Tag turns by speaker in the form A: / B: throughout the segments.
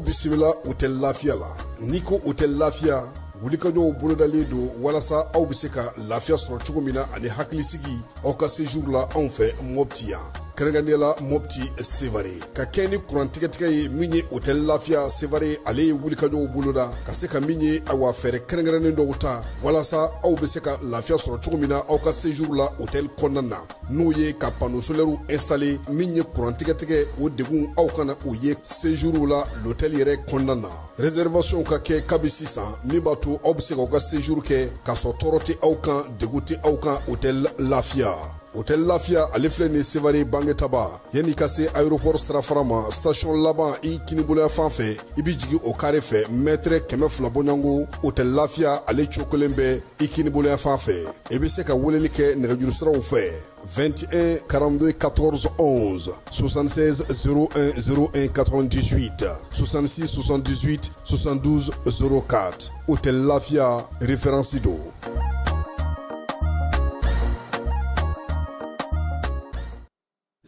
A: Bisimila Hôtel Lafiya la. N'i ko Hôtel Lafiya, wulikajɔw bolodalen don walasa aw bɛ se ka lafiya sɔrɔ cogo min na ani hakilisigi aw ka séjour la anw fɛ Mopti yan, kɛrɛnkɛrɛnnenya la Mopti Sevare. Ka kɛ ni kuran tigɛtigɛ ye, min ye Hôtel Lafiya Sevare, ale ye wulikajɔw boloda ka se ka min ye, awa, fɛɛrɛ kɛrɛnkɛrɛnnen dɔw ta walasa aw bɛ se ka lafiya sɔrɔ cogo min na aw ka séjour la hôtel kɔnɔna na, n'o ye ka panneau solaire installé. Min ye kuran tigɛtigɛ, o degun aw kana o ye séjour la l'hôtel yɛrɛ kɔnɔna na. Réservation ka kɛ kabi sisan, min b'a to aw bɛ se k'aw ka séjour kɛ k'a sɔrɔ tɔɔrɔ tɛ aw kan, degun tɛ aw kan. Hôtel Lafiya, Hôtel Lafiya, ale filɛ nin Sevare Bangetaba, yanni ka se aéroport sirafara ma, station laban i kiniboloya fan fɛ, i bɛ jigin o carré fɛ, mètre 200 bɔɲɔgɔnko, Hôtel Lafiya ale cogo kelen bɛ i kiniboloya fan fɛ. I bɛ se ka weleli kɛ nɛgɛjuru siraw fɛ: 21 42 14 11, 76 01 01 98, 66 78 72 04. Hôtel Lafia, référence do.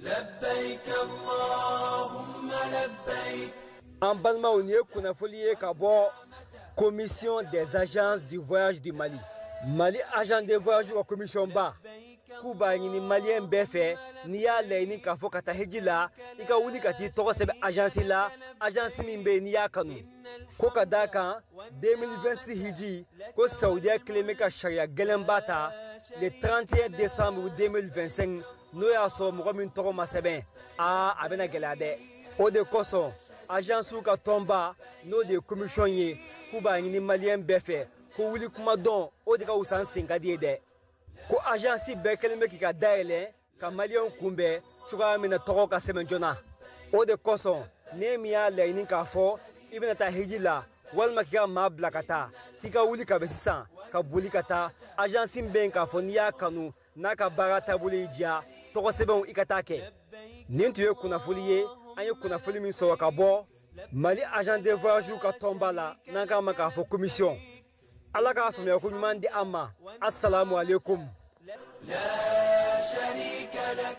B: لبيك اللهم لبيك.
C: An balimaw, nin ye kunnafoli ye ka bɔ Commission des agences du voyage du Mali. Mali agent de voyage ka commission ba k'u b'a ɲini Maliyɛn bɛɛ fɛ, n'i y'a laɲini k'a fɔ ka taa hiji la, i ka wuli ka t'i tɔgɔ sɛbɛn agence la, agence min bɛ yen n'i y'a kanu. Ko ka d'a kan 2026 hiji ko Saudiya kelen bɛ ka sariya gɛlɛnba ta le 31 décembre 2025. N'o y'a sɔrɔ mɔgɔ min tɔgɔ ma sɛbɛn, aa, a bɛna gɛlɛya dɛ. O de kosɔn agence ka tɔnba, n'o de ye commission ye, k'u b'a ɲini Maliyɛn bɛɛ fɛ ko wuli kuma dɔn, o de ka wusa n sen ka di ye dɛ. Ko agence bɛɛ kɛlen bɛ k'i ka dayɛlɛ ka Maliyɛnw kunbɛn cogoya min na tɔgɔ ka sɛbɛn joona. O de kosɔn ne min y'a laɲini k'a fɔ i bɛna taa hiji la walima k'i ka maa bila ka taa, k'i ka wuli ka bɛ sisan ka boli ka taa agence min bɛ yen k'a fɔ n'i y'a kanu, n'a ka baara taabolo y'i diya, tɔgɔ sɛbɛnw i ka taa kɛ. Nin tun ye kunnafoli ye, an ye kunnafoli min sɔrɔ ka bɔ Mali agent de voyage ka tɔnba la, n'an k'a ma k'a fɔ commission. Ala k'a faamuya ko ɲuman di an ma. Assalamu alaikum.
B: لا شريك لك.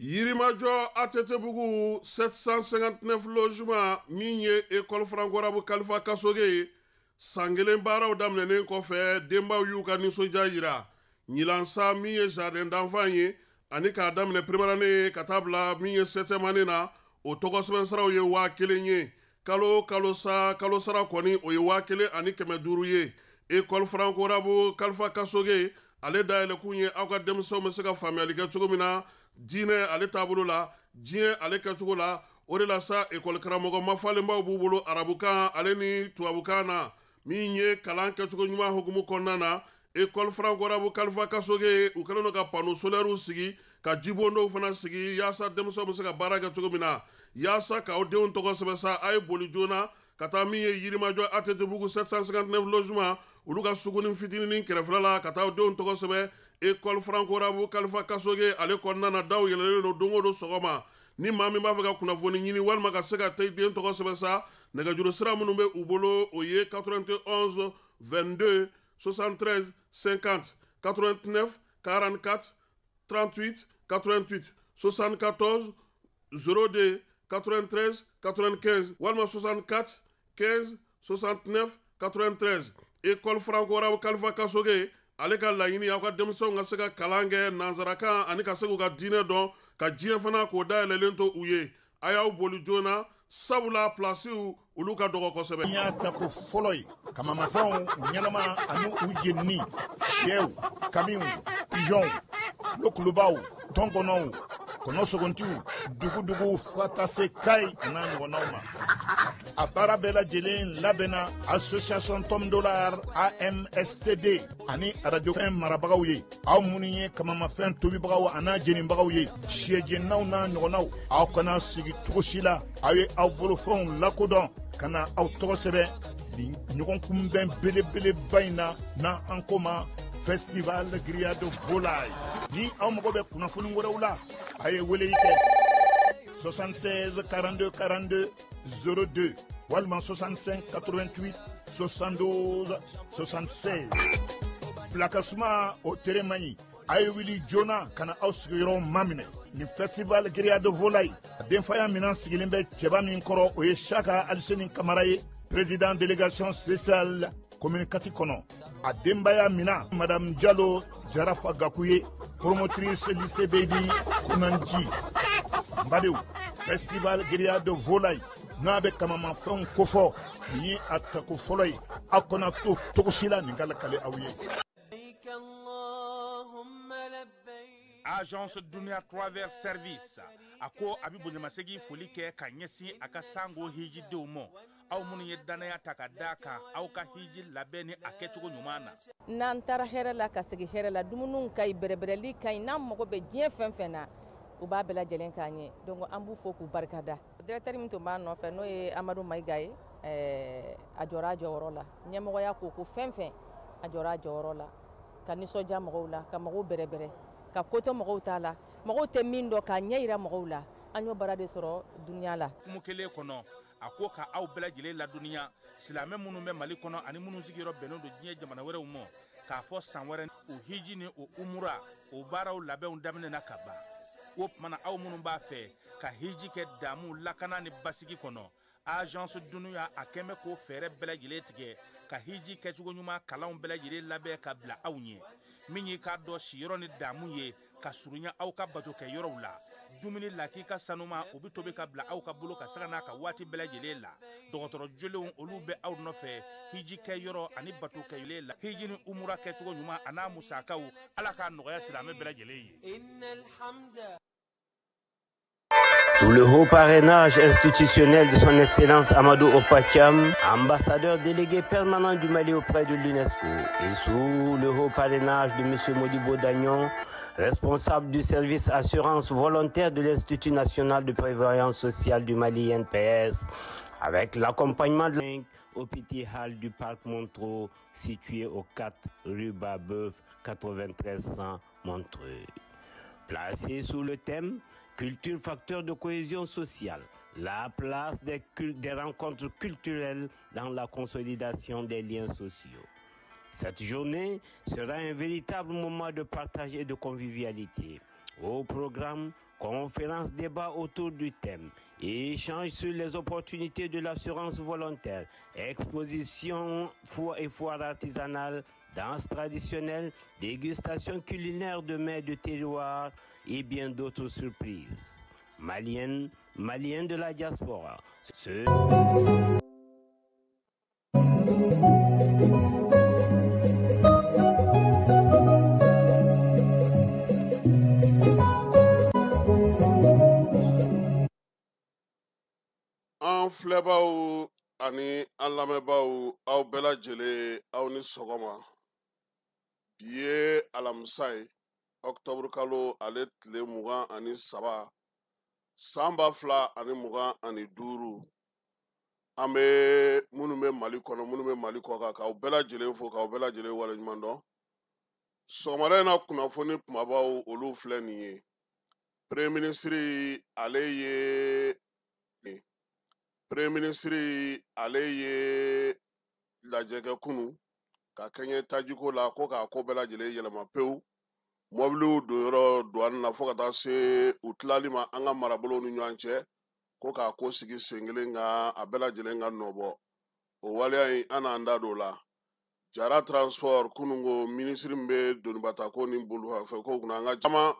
D: Yirimajɔ ATT-bugu 759 logement, min ye École franco-arabe Kalifa Kasoge ye, san kelen baaraw daminɛnen kɔfɛ, denbaw y'u ka nisɔndiya yira. Ɲinan, min ye jardin d'enfant ye, ani k'a daminɛ première année ka taa bila min ye septième année na, o tɔgɔ sɛbɛn siraw ye 1000 ye kalo kalo sa. Kalo sara kɔni, o ye 1500 ye. École franco-arabe Kalifa Kasoge, ale dayɛlɛkun ye aw ka denmisɛnw bɛ se ka faamuyali kɛ cogo min na diinɛ ale taabolo la, diɲɛ ale kɛcogo la. O de la sa, ekɔli karamɔgɔ mafalenbaw b'u bolo arabukan ale ni tubabukan na. Min ye kalan kɛcogo ɲuman hukumu kɔnɔna na, École franco-arabe Kalifa Kasoge, u kɛlen don ka panneau solaires sigi, ka jibondow fana sigi, yaasa denmisɛnw bɛ se ka baara kɛ cogo min na. Yaasa k'aw denw tɔgɔ sɛbɛn sa, a ye boli joona ka taa min ye Yirimajɔ ATT-bugu 759 logement, olu ka suguni fitininin kɛrɛfɛla la, ka taa denw tɔgɔ sɛbɛn École franco-arabe Kalifa Kasoge ale kɔnɔna na. Daw yɛlɛlen don don o don sɔgɔma. Ni maa min b'a fɛ ka kunnafoni ɲini walima ka se ka taa i den tɔgɔ sɛbɛn sa, nɛgɛjuru sira minnu bɛ u bolo, o ye 91 22 73 50, 89 44 38 88, 74 02 93 95 walima 64 15 69 93. École franco-arabe Kalifa Kasoge ale ka laɲini, aw ka denmisɛnw ka se ka kalan kɛ nanzarakan ani ka se k'u ka diinɛ dɔn, ka diɲɛ fana k'o dayɛlɛlen to u ye. A y'aw boli joona, sabula pilasiw olu ka dɔgɔ kosɛbɛ.
E: N y'a tako fɔlɔ ye kamamafɛnw ɲɛnama ani u jenini, sɛw, kamiw, pizɔnw, kulokulubaw, tɔnkɔnɔw, kɔnɔ sogontiw, dugudugu, fo ka taa se kayi a n'a ɲɔgɔnnaw ma. A baara bɛɛ lajɛlen labɛnna Association Tom Dollar AMSTD ani arajofɛn marabagaw ye. Aw minnu ye kamamafɛn tobibagaw a n'a jenibagaw ye, sɛjeninaw n'a ɲɔgɔnnaw, aw kana sigi cogo si la. Aw ye aw bolofɛnw lakodɔn ka na aw tɔgɔ sɛbɛn nin ɲɔgɔn kunbɛn belebeleba in na, n'an ko ma Festival Grillade Volaille. Ni aw mago bɛ kunnafoni wɛrɛw la, a ye weleli kɛ 76 42 42 02 walima 65 88 72 76. Pilakasuma o tere man ɲi. A ye wuli joona ka na aw sigiyɔrɔ maminɛ. Nin festival grillade de volaille, a denfaya minan sigilen bɛ cɛba min kɔrɔ, o ye Saka Aliseni Kamara ye, président délégation spéciale commune 4 kɔnɔ. A denbaya mina madame Jalo Jarafa Gaku ye, promotrice lycée Beydi Kunanji. N badenw, festival grillade de volaille n'a bɛ kamamafɛnw kofɔ, nin ye a tako fɔlɔ ye. Aw kana to cogo si la nin ka lakale aw ye.
F: Agence Dunia Travel Service a ko a bɛ bonyamasegin foli kɛ ka ɲɛsin a ka sango hijidenw ma, aw minnu ye danaya ta ka d'a kan aw ka hiji labɛn ni a kɛcogo ɲuman na.
G: N'an taara hɛrɛ la ka segin hɛrɛ la, dumuniw ka ɲi, bɛrɛbɛrɛli ka ɲi, n'an mago bɛ diɲɛ fɛn fɛn na, u b'a bɛɛ lajɛlen k'an ye. Donc an b'u fo k'u barikada. Directeur min tun b'a nɔfɛ, n'o ye Amadu Mayiga ye, a jɔra a jɔyɔrɔ la. Ɲɛmɔgɔya ko ko fɛn fɛn, a jɔra a jɔyɔrɔ la, ka nisɔndiya mɔgɔw la, ka mɔgɔw bɛrɛbɛrɛ, ka ko to mɔgɔw t'a la, mɔgɔw tɛ min dɔn k'a ɲɛ yira mɔgɔw la. An y'o baara de sɔrɔ dunuya la.
F: Kumu kelen kɔnɔ, a ko ka aw bɛɛ lajɛlen ladɔnniya, silamɛ minnu bɛ Mali kɔnɔ ani minnu sigiyɔrɔ bɛnnen don diɲɛ jamana wɛrɛw ma, k'a fɔ san wɛrɛ o hiji ni o umura o baaraw labɛnw daminɛna ka ban. O tuma na, aw minnu b'a fɛ ka hiji kɛ damu, lakana ni basigi kɔnɔ, agence Dunuya a kɛn bɛ k'o fɛɛrɛ bɛɛ lajɛlen tigɛ ka hiji kɛcogo ɲuman kalanw bɛɛ lajɛlen labɛn ka bila aw ɲɛ. Min y'i k'a dɔn siyɔrɔ ni damu ye ka surunya aw ka bato kɛ yɔrɔw la, dumuni lakika sanuma o bɛ tobi ka bila aw ka bolo ka saga n'a ka waati bɛɛ lajɛlen la. Dɔgɔtɔrɔ jolenw olu bɛ aw nɔfɛ hiji kɛ yɔrɔ ani bato kɛ la. Hiji ni umura kɛcogo ɲuman a n'a musakaw, Ala k'a nɔgɔya silamɛ bɛɛ lajɛlen ye.
H: Sous le haut parrainage institutionnel de son Excellence Amadou Opacham, ambassadeur délégué permanent du Mali auprès de l'UNESCO, et sous le haut parrainage de M. Modibo Dagnon, responsable du service assurance volontaire de l'Institut national de prévoyance sociale du Mali INPS, avec l'accompagnement de au Petit Hall du Parc Montreux, situé au 4 rue Babeuf, 93 100 Montreuil. Placé sous le thème Culture, facteur de cohésion sociale, la place des rencontres culturelles dans la consolidation des liens sociaux. Cette journée sera un véritable moment de partage et de convivialité. Au programme, conférence débat autour du thème, échange sur les opportunités de l'assurance volontaire, exposition et foire artisanale, danse traditionnelle, dégustation culinaire de mets de terroir et bien d'autres surprises. Maliennes, Maliens de la diaspora. Ce
D: An filɛbaw ani an lamɛnbaaw, aw bɛɛ lajɛlen, aw ni sɔgɔma. Bi ye alamisa ye, ɔkutɔburu kalo ale tile 23, san 2025. An bɛ minnu bɛ Mali kɔnɔ, minnu bɛ Mali kɔ kan, k'aw bɛɛ lajɛlen fo, k'aw bɛɛ lajɛlen waleɲuman dɔn. Sɔgɔmada in na, kunnafoni kumabaw olu filɛ nin ye. Premier ministre ale ye, premier ministre ale ye lajɛ kɛ kunu ka kɛɲɛ tajiko la, ko k'a ko bɛɛ lajɛlen yɛlɛma pewu, mɔbiliw donyɔrɔ douane na fo ka taa se u tilali ma an ka marabolow ni ɲɔgɔn cɛ, ko k'a ko sigi sen kelen kan, a bɛɛ lajɛlen ka nɔbɔ. O waleya in, an n'an da don o la. Jara Transport, kununko minisiri min bɛ donibatako ni bolifɛnko kunna, an ka caman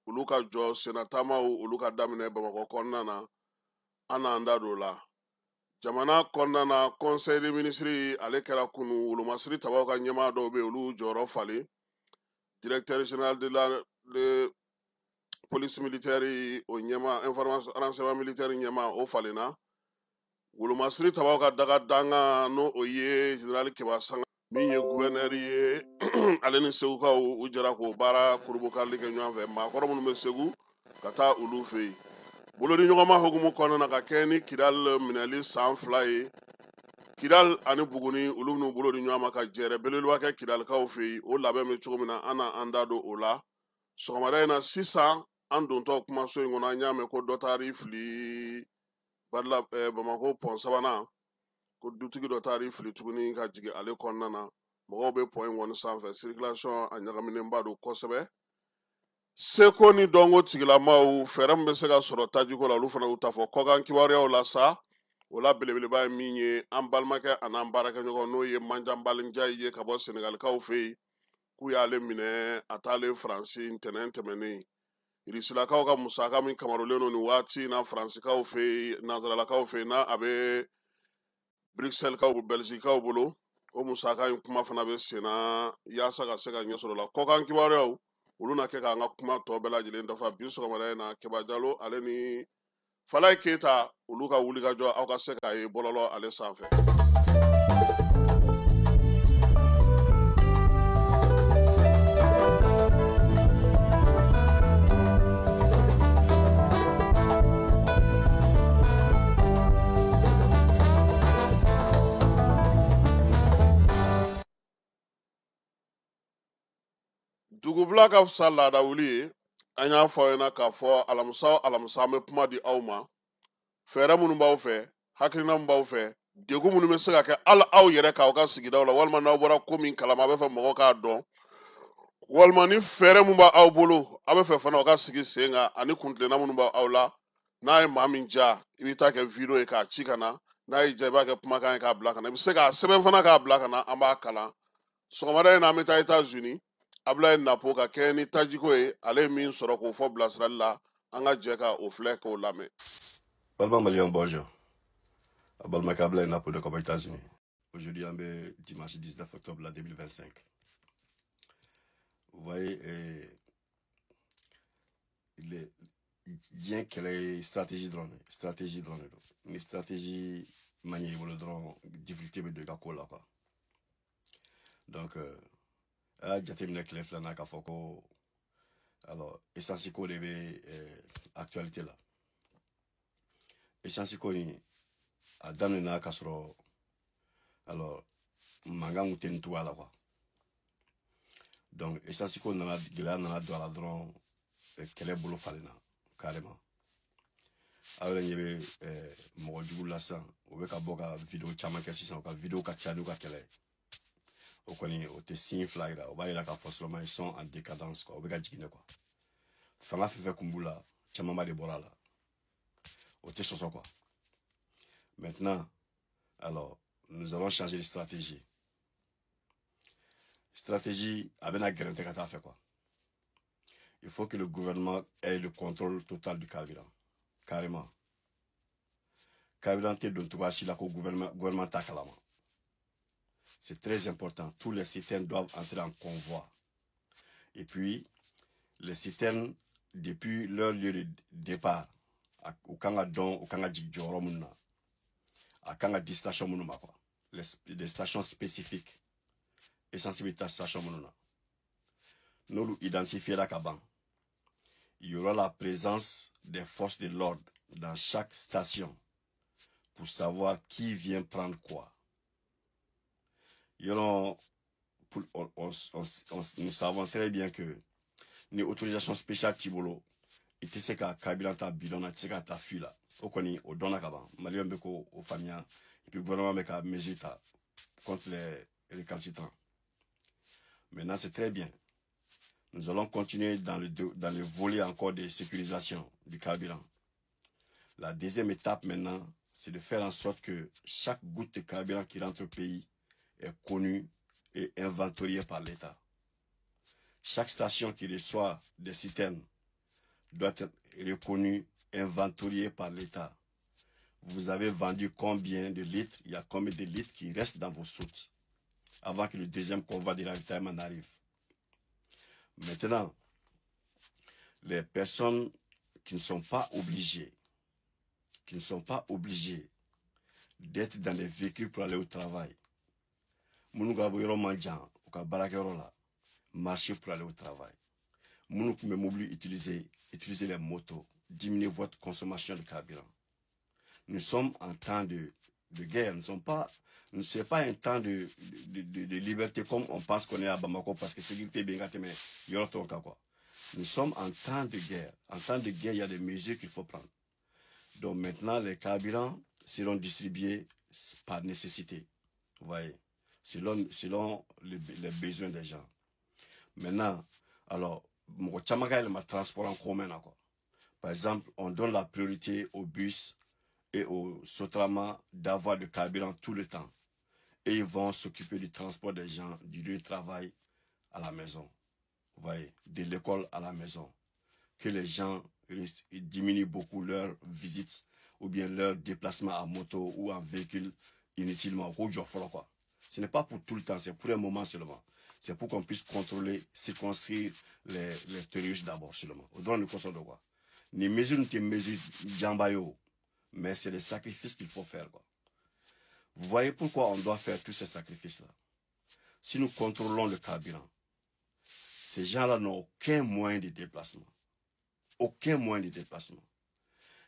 D: olu ka jɔ senna taamaw olu ka daminɛ Bamakɔ kɔnɔna na, an n'an da don o la. Jamana kɔnɔna na, conseil des ministres ale kɛra kunu. Wolomasiri tabaw ka ɲɛmaa dɔw bɛ yen, olu jɔyɔrɔ falen. Directeur général de la de police militaire, o ɲɛmaa, information renseignement militaire ɲɛmaa, o falenna. Wolomasiri tabaw ka daga dangan, n'o o ye général Keba Sanga, min ye gouverneur ye, ale ni Segukaw u jɛra k'o baara kurubokarili kɛ ɲɔgɔn fɛ, maakɔrɔ minnu bɛ Segu ka taa olu fɛ yen. Bolodi ɲɔgɔnma hukumu kɔnɔna na, ka kɛ ni Kidal minɛli san 2 ye, Kidal ani Buguni olu n'u bolo di ɲɔgɔn ma ka jɛrɛ belebeleba kɛ Kidalikaw fɛ yen, o labɛn bɛ cogo min na, an na an da don o la sɔgɔmada in na. Sisan an dontɔ kumaso in kɔnɔ, an y'a mɛn ko dɔ taar'i fili Badila, Bamakɔ pont sabanan, ko dutigi dɔ taar'i fili tuguni ka jigin ale kɔnɔna na. Mɔgɔw bɛ pont in kɔni sanfɛ, circulation a ɲagaminenba don kosɛbɛ. Seko ni dɔnko tigilamaw fɛɛrɛ min bɛ se ka sɔrɔ tajiko la, olu fana y'u ta fɔ. Kɔkan kibaruyaw la sa, o la belebeleba ye min ye, an balimakɛ an'an baarakɛɲɔgɔn, n'o ye Manjanbali Njayi ye ka bɔ Senegalikaw fɛ yen, k'u y'ale minɛ a taalen Faransi ntɛnɛn tɛmɛnen. Irisilakaw ka musaka min kamarolen don nin waati in na Faransikaw fɛ yen, Nansaralakaw fɛ yen, n'a a bɛ Bruxelles-kaw, Belgique-kaw bolo, o musaka in kuma fana bɛ sen na yaasa ka se ka ɲɛ sɔrɔ o la. Kɔkan kibaruyaw olu na kɛ k'an ka kuma tɔ bɛɛ lajɛlen dafa bi sɔgɔmada in na. Keba Jalo ale ni Falaye Keyita, olu ka wulikajɔ, aw ka se k'a ye bɔlɔlɔ ale sanfɛ. Dugubila ka fisa laada wuli ye. An y'a fɔ aw ɲɛna k'a fɔ alamisa o alamisa, an bɛ kuma di aw ma, fɛɛrɛ minnu b'aw fɛ, hakilina min b'aw fɛ, degun minnu bɛ se ka kɛ hali aw yɛrɛ k'aw ka sigidaw la, walima n'aw bɔra ko min kalama, a bɛ fɛ mɔgɔw k'a dɔn, walima ni fɛɛrɛ min b'aw bolo, a bɛ fɛ fana aw ka sigi sen kan, ani kuntilenna minnu b'aw la. N'a ye maa min diya, i bɛ taa kɛ video ye k'a ci ka na. N'a y'i diya, i b'a kɛ kumakan ye k'a bila ka na. I bɛ se k'a sɛbɛn fana k'a bila ka na, an b'a kalan. Sɔgɔmada in na, an bɛ taa États-Unis. Abulaye Napo ka kɛɲɛ ni tajiko ye, ale ye min sɔrɔ k'o fɔ bilasirali la, an ka jɛ ka o filɛ k'o lamɛn.
I: Balima Malien, bonjour. Balimakɛ Ablaye Napo de ka bɔ États-Unis. Aujourd'hui, an bɛ dimanche 19 octobre la 2025. Vous voyez, diɲɛ kɛlɛ ye stratégie dɔrɔn de, stratégie dɔrɔn de don. Ni stratégie ma ɲɛ i bolo dɔrɔn, difficulté bɛ don i ka ko la, quoi. Donc, a y'a jateminɛ tile fila na k'a fɔ ko alors essence ko de bɛ actualité la. Essence ko in a daminɛna k'a sɔrɔ alors mankan kun tɛ nin cogoya la, quoi. Donc essence ko nana, gɛlɛya nana don a la dɔrɔn, kɛlɛ bolo falenna carrément. Aw yɛrɛ ɲɛ bɛ mɔgɔ jugu la sisan, u bɛ ka bɔ ka vidéo caman kɛ sisan, u ka vidéo ka ca n'u ka kɛlɛ ye. O kɔni, o tɛ signe fila yira, o b'a yira k'a fɔ seulement ils sont en décadence, quoi. O bɛ ka jigin de, quoi. Fanga fɛn fɛn kun b'u la, camanba de bɔra a la, o tɛ sɔsɔ, quoi. Maintenant, alors nous allons changer de stratégie. Stratégie a bɛna gɛrɛntɛ ka taa fɛ, quoi. Il faut que le gouvernement ait le contrôle total du carburant, carrément. Carburant tɛ don cogoya si la ko gouvernement t'a kalama. C'est très important. Tous les citernes doivent entrer en convoi. Et puis, les citernes, depuis leur lieu de départ, u kan ka dɔn u kan ka jigin jɔyɔrɔ minnu na, a kan ka di station minnu ma, quoi. Les stations spécifiques, essence bɛ taa station minnu na, n'olu identifiera ka ban, il y aura la présence des forces de l'ordre dans chaque station pour savoir qui vient prendre quoi. Yɔrɔ, nous savons très bien que ni autorisation spéciale t'i bolo, i tɛ se ka carburant ta bidon na, i tɛ se ka ta fût la. O kɔni, o dɔnna ka ban. Maliyɛnw bɛ k'o o faamuya. Et puis gouvernement bɛ ka mesure ta contre les récalcitrants. Maintenant, c'est très bien. Nous allons continuer dans le volet encore de sécurisation du carburant. La deuxième étape maintenant, c'est de faire en sorte que chaque goutte de carburant qui rentre au pays est connue et inventoriée par l'État. Chaque station qui reçoit des citernes doit être reconnue, inventoriée par l'État. Vous avez vendu combien de litres? Il y a combien de litres qui restent dans vos soutes avant que le deuxième convoi de ravitaillement n'arrive? Maintenant, les personnes qui ne sont pas obligées, qui ne sont pas obligées d'être dans des véhicules pour aller au travail, minnu ka yɔrɔ man jan u ka baarakɛyɔrɔ la, marcher pour aller au travail. Minnu tun bɛ mobili utiliser, utiliser les motos, diminuer votre consommation de carburant. Nous sommes en temps de guerre. Nous ne sommes pas, ne c'est pas un temps de liberté comme on pense qu'on est à Bamako parce que sécurité bien gâtée, mais il y aura ton cas, quoi. Nous sommes en temps de guerre. En temps de guerre, il y a des mesures qu'il faut prendre. Donc maintenant, les carburants seront distribués par nécessité. Vous voyez, selon les besoins des gens. Maintenant, alors, Mɔgɔ caman ka yɛlɛma transport en commun na quoi. Par exemple, on donne la priorité aux bus et aux Sotrama d'avoir du carburant tout le temps. Et ils vont s'occuper du transport des gens, du lieu de travail à la maison. Vous voyez, de l'école à la maison. Que les gens diminuent beaucoup leurs visites ou bien leur déplacement à moto ou en véhicule inutilement. Quoi. Ce n'est pas pour tout le temps, c'est pour un moment seulement. C'est pour qu'on puisse contrôler, circonscrire les terroristes d'abord seulement. Au droit de quoi. Ni mesures, ni mesures, jambayo. Mais c'est les sacrifices qu'il faut faire, quoi. Vous voyez pourquoi on doit faire tous ces sacrifices-là. Si nous contrôlons le carburant, ces gens-là n'ont aucun moyen de déplacement. Aucun moyen de déplacement.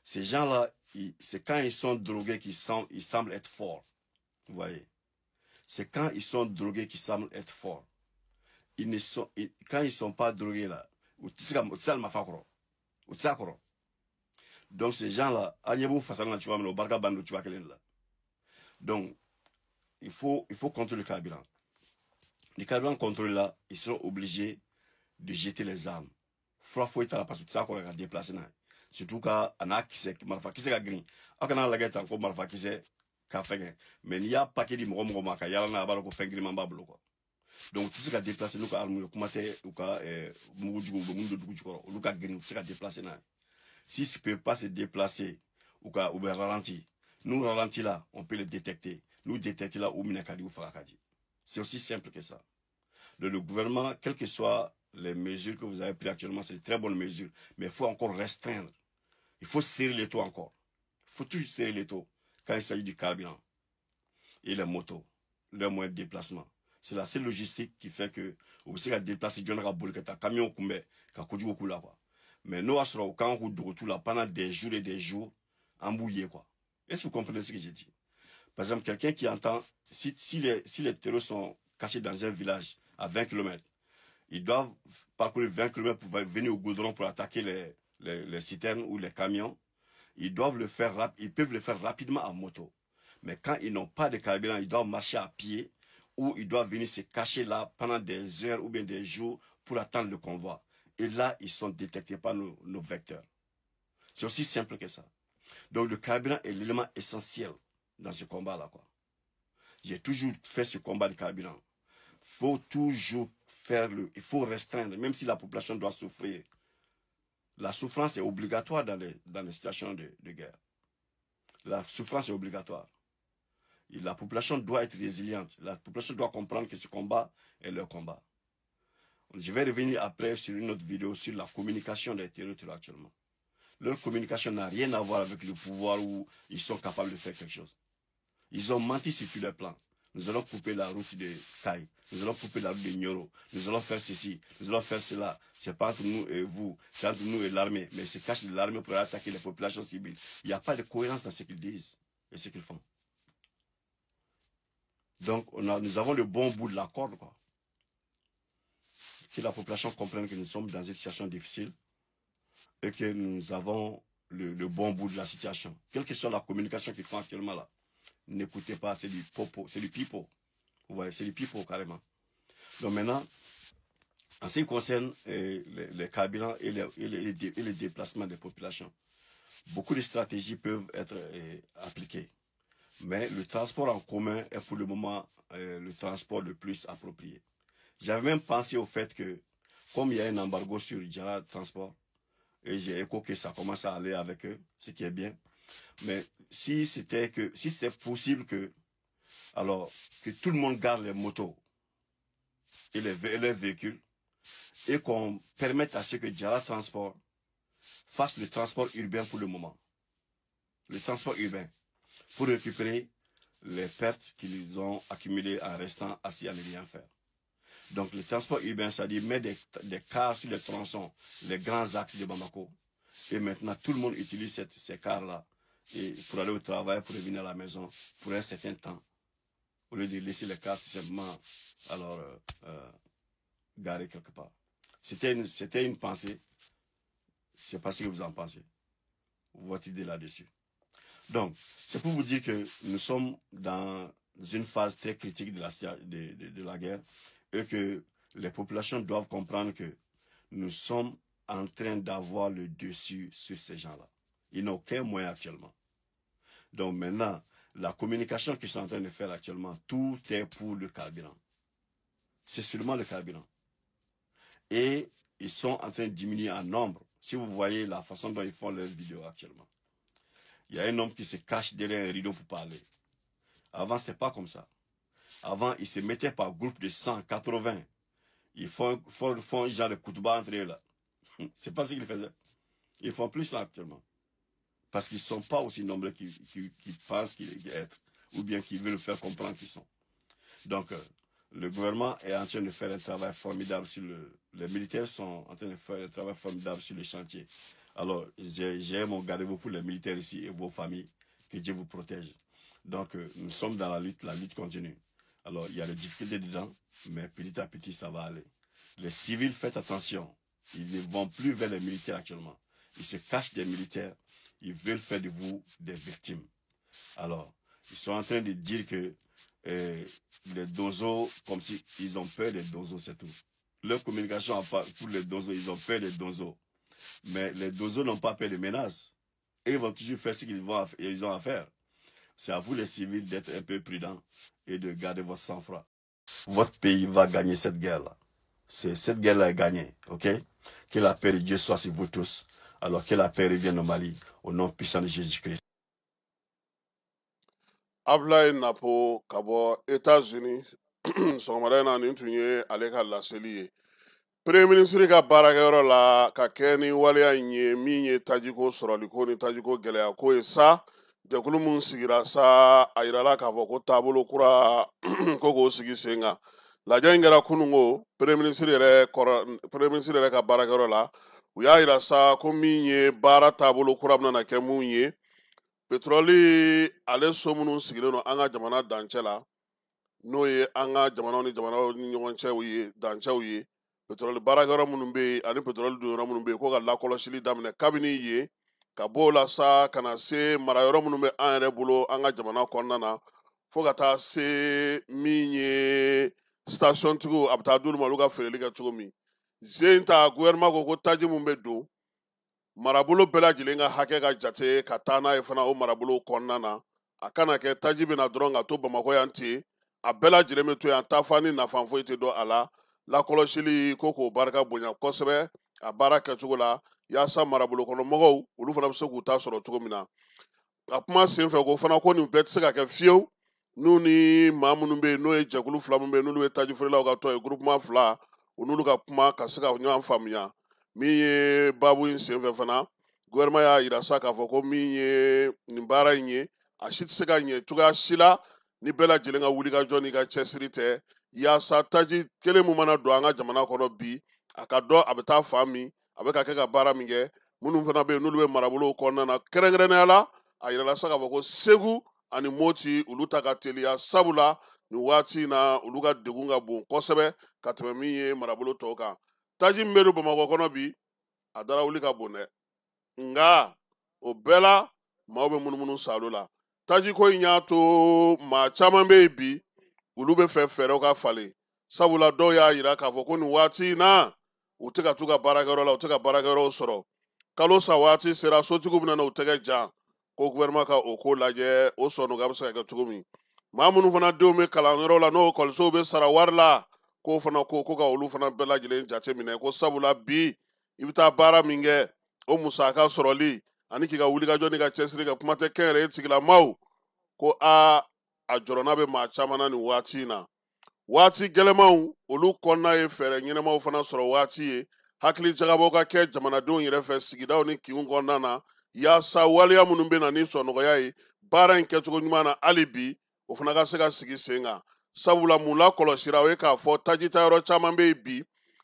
I: Ces gens-là, c'est quand ils sont drogués qu'ils semblent être forts. Vous voyez. C'est quand ils sont drogués qu'ils semblent être forts. Ils ne sont, quand ils ne sont pas drogués, là, donc ces gens-là, donc il faut contrôler le carburant. Le carburant contrôlé là, ils seront obligés de jeter les armes. Froid faut être là parce que ça qu'on a déplacé. Surtout quand on a qui c'est marfa qui c'est green. On a la guette encore marfa qui c'est café. Mais il y a pas que du moro moro maka, il y a na ba ko fengri mamba blo quoi. Donc tout ce qui a déplacé nous ka arme commenter ou ka mugu mundo dugu jukoro, lu ka green tout ce qui a déplacé na. Si ne peut pas se déplacer ou ka ou bien ralenti, nous ralenti là, on peut le détecter. Nous détecter là où minakadi ou farakadi. C'est aussi simple que ça. Donc, le gouvernement, quelles que soient les mesures que vous avez prises actuellement, c'est de très bonnes mesures, mais il faut encore restreindre. Il faut serrer les taux encore. Il faut toujours serrer les taux quand il s'agit du carburant et les motos, leurs moyens de déplacement. C'est la seule logistique qui fait que vous pouvez déplacer un camion quoi. Mais nous, quand on tout là pendant des jours et des jours, embouillé quoi. Est-ce que vous comprenez ce que j'ai dit? Par exemple, quelqu'un qui entend, si les terroristes sont cachés dans un village à 20 km, ils doivent parcourir 20 km pour venir au goudron pour attaquer les citernes ou les camions. Ils doivent le faire, ils peuvent le faire rapidement en moto. Mais quand ils n'ont pas de carburant, ils doivent marcher à pied ou ils doivent venir se cacher là pendant des heures ou bien des jours pour attendre le convoi. Et là, ils sont détectés par nos vecteurs. C'est aussi simple que ça. Donc le carburant est l'élément essentiel dans ce combat-là, quoi. J'ai toujours fait ce combat de carburant. Il faut toujours faire le... Il faut restreindre, même si la population doit souffrir. La souffrance est obligatoire dans les situations de guerre. La souffrance est obligatoire. Et la population doit être résiliente. La population doit comprendre que ce combat est leur combat. Je vais revenir après sur une autre vidéo sur la communication des terroristes actuellement. Leur communication n'a rien à voir avec le pouvoir où ils sont capables de faire quelque chose. Ils ont menti sur tous les plans. Nous allons couper la route de Kayes. Nous allons couper la route de Nioro. Nous allons faire ceci. Nous allons faire cela. C'est pas entre nous et vous. C'est entre nous et l'armée. Mais ils se cachent de l'armée pour attaquer les populations civiles. Il n'y a pas de cohérence dans ce qu'ils disent et ce qu'ils font. Donc, nous avons le bon bout de la corde, quoi. Que la population comprenne que nous sommes dans une situation difficile et que nous avons le bon bout de la situation. Quelle que soit la communication qu'ils font actuellement là, n'écoutez pas, c'est du popo, c'est du pipeau. Vous voyez, c'est du pipeau carrément. Donc maintenant, en ce qui concerne les carburants et les déplacements des populations, beaucoup de stratégies peuvent être appliquées. Mais le transport en commun est pour le moment le transport le plus approprié. J'avais même pensé au fait que, comme il y a un embargo sur Diarra Transport, et j'ai écho que ça commence à aller avec eux, ce qui est bien. Mais si c'était possible que, alors, que tout le monde garde les motos et les véhicules, et qu'on permette à ce que Diarra Transport fasse le transport urbain pour le moment. Le transport urbain, pour récupérer les pertes qu'ils ont accumulées en restant assis à ne rien faire. Donc le transport urbain, c'est-à-dire mettre des cars sur les tronçons, les grands axes de Bamako. Et maintenant, tout le monde utilise ces cars-là pour aller au travail, pour revenir à la maison, pour un certain temps. Au lieu de laisser les cars tout simplement alors, garer quelque part. C'était une pensée. Je ne sais pas ce que vous en pensez. Votre idée là-dessus. Donc, c'est pour vous dire que nous sommes dans une phase très critique de la guerre et que les populations doivent comprendre que Nous sommes en train d'avoir le dessus sur ces gens-là. Ils n'ont aucun moyen actuellement. Donc maintenant, la communication qu'ils sont en train de faire actuellement, tout est pour le carburant. C'est seulement le carburant. Et ils sont en train de diminuer en nombre. Si vous voyez la façon dont ils font leurs vidéos actuellement. Il y a un homme qui se cache derrière un rideau pour parler. Avant, ce n'était pas comme ça. Avant, ils se mettaient par groupe de 180. Ils font un genre de coup de bas entre eux là. C'est pas ce qu'ils faisaient. Ils font plus ça actuellement. Parce qu'ils ne sont pas aussi nombreux qu'ils pensent qu'ils être. Ou bien qu'ils veulent faire comprendre qu'ils sont. Donc, le gouvernement est en train de faire un travail formidable sur le... Les militaires sont en train de faire un travail formidable sur le chantier. Alors, j'ai mon garde-vous pour les militaires ici et vos familles. Que Dieu vous protège. Donc, nous sommes dans la lutte continue. Alors, il y a des difficultés dedans, mais petit à petit, ça va aller. Les civils, faites attention. Ils ne vont plus vers les militaires actuellement. Ils se cachent des militaires. Ils veulent faire de vous des victimes. Alors, ils sont en train de dire que les dozos, comme si ils ont peur des dozos, c'est tout. Leur communication pour les dozos, ils ont peur des dozos. Mais les dozos n'ont pas peur des menaces. Et ils vont toujours faire ce qu'ils ont à faire. C'est à vous les civils d'être un peu prudents et de garder votre sang-froid. Votre pays va gagner cette guerre-là. Cette guerre-là est gagnée, ok? Que la paix de Dieu soit sur vous tous. Alors que la paix revienne au Mali, au nom puissant de Jésus-Christ.
D: Ablaye Napo ka bɔ États-Unis sɔgɔmada in na, nin tun ye ale ka laseli ye Premier ministre ka baarakɛyɔrɔ la ka kɛ ni waleya in ye min ye tajiko sɔrɔliko ni tajiko gɛlɛya ko ye sa. Jɛkulu mun sigira sa, a yirala k'a fɔ ko taabolo kura ko k'o sigi sen kan. Lajɛ in kɛra kununko Premier ministre yɛrɛ kɔrɔ, Premier ministre yɛrɛ ka baarakɛyɔrɔ la. U y'a yira sa ko min ye baara taabolo kura bɛna kɛ mun ye, pétrole ale so minnu sigilen don an ka jamana dancɛ la, n'o ye an ka jamanaw ni jamanaw ni ɲɔgɔn cɛw ye, dancɛw ye, pétrole baarakɛyɔrɔ minnu bɛ yen ani pétrole donyɔrɔ minnu bɛ yen, ko ka lakɔlɔsili daminɛ kabini yen, ka bɔ o la sa ka na se marayɔrɔ minnu bɛ an yɛrɛ bolo an ka jamana kɔnɔna na, fo ka taa se min ye station tigiw, a bɛ taa d'olu ma olu ka feereli kɛ cogo min. Zen ta gouvernement ko ko taji mun bɛ don marabolo bɛɛ lajɛlen ka hakɛ ka jate ka taa n'a ye fana o marabolo kɔnɔna na. A kana kɛ taji bɛ na dɔrɔn ka to Bamakɔ yan ten, a bɛɛ lajɛlen bɛ to yan, taafan ni nafa foyi tɛ dɔn a la. Lakɔlɔsili ko k'o barika bonya kosɛbɛ a baara kɛcogo la, yaasa marabolo kɔnɔ mɔgɔw olu fana bɛ se k'u ta sɔrɔ cogo min na. A kuma senfɛ ko fana ko nin bɛɛ tɛ se ka kɛ fiyewu n'u ni maa minnu bɛ yen, n'o ye jɛkulu fila min bɛ yen, n'olu ye taji feerelaw ka tɔn ye, groupement fila, u n'olu ka kuma ka se ka ɲɔgɔn faamuya. Min ye baabu in senfɛ fana, gouvernement y'a yira sa k'a fɔ ko min ye nin baara in ye, a si tɛ se ka ɲɛ cogoya si la ni bɛɛ lajɛlen ka wulikajɔ n'i ka cɛsiri tɛ, yaasa taji kelen mun mana don an ka jamana kɔnɔ bi, a ka dɔn a bɛ taa fan min, a bɛ ka kɛ ka baara min kɛ. Minnu fana bɛ yen n'olu bɛ marabolow kɔnɔna na, kɛrɛnkɛrɛnnenya la a yirala sa k'a fɔ ko Segu ani Moti olu ta ka teliya, sabula nin waati in na olu ka degun ka bon kosɛbɛ ka tɛmɛ min ye marabolo tɔw kan. Taji min bɛ don Bamakɔ kɔnɔ bi, a dara wuli ka bon dɛ, nka o bɛɛ la maaw bɛ munumunu salo la. Taji ko in y'a to maa caman bɛ yen bi, olu bɛ fɛ fɛɛrɛw ka falen, sabula dɔw y'a yira k'a fɔ ko nin waati in na u tɛ ka t'u ka baarakɛyɔrɔ la, u tɛ ka baarakɛyɔrɔw sɔrɔ. Kalo sa waati sera, sotigiw bɛna na u tɛgɛ jan ko gouvernement ka o ko lajɛ, o sɔnni bɛ se ka kɛ cogo min. Maa minnu fana denw bɛ kalanyɔrɔ la, n'o ekɔlisow bɛ sara wari la, k'o fana ko ka olu fana bɛɛ lajɛlen jate minɛ, ko sabula bi i bɛ taa baara min kɛ, o musaka sɔrɔli ani k'i ka wulikajɔ n'i ka cɛsiri kɛ, kuma tɛ kɛnyɛrɛye tigilamaaw, ko a jɔrɔna bɛ maa caman na nin waati in na. Waati gɛlɛmanw olu kɔnɔna ye fɛɛrɛ ɲɛnamaw fana sɔrɔ waati ye, hakili jagabɔ ka kɛ jamanadenw yɛrɛ fɛ sigidaw ni kinw kɔnɔna na, yaasa waleya minnu bɛ na ni sɔnɔgɔya ye baara in kɛcogo ɲuman na hali bi, o fana ka se ka sigi sen kan. Sabula mun lakɔlɔsira, o ye k'a fɔ taji tayɔrɔ caman bɛ yen bi,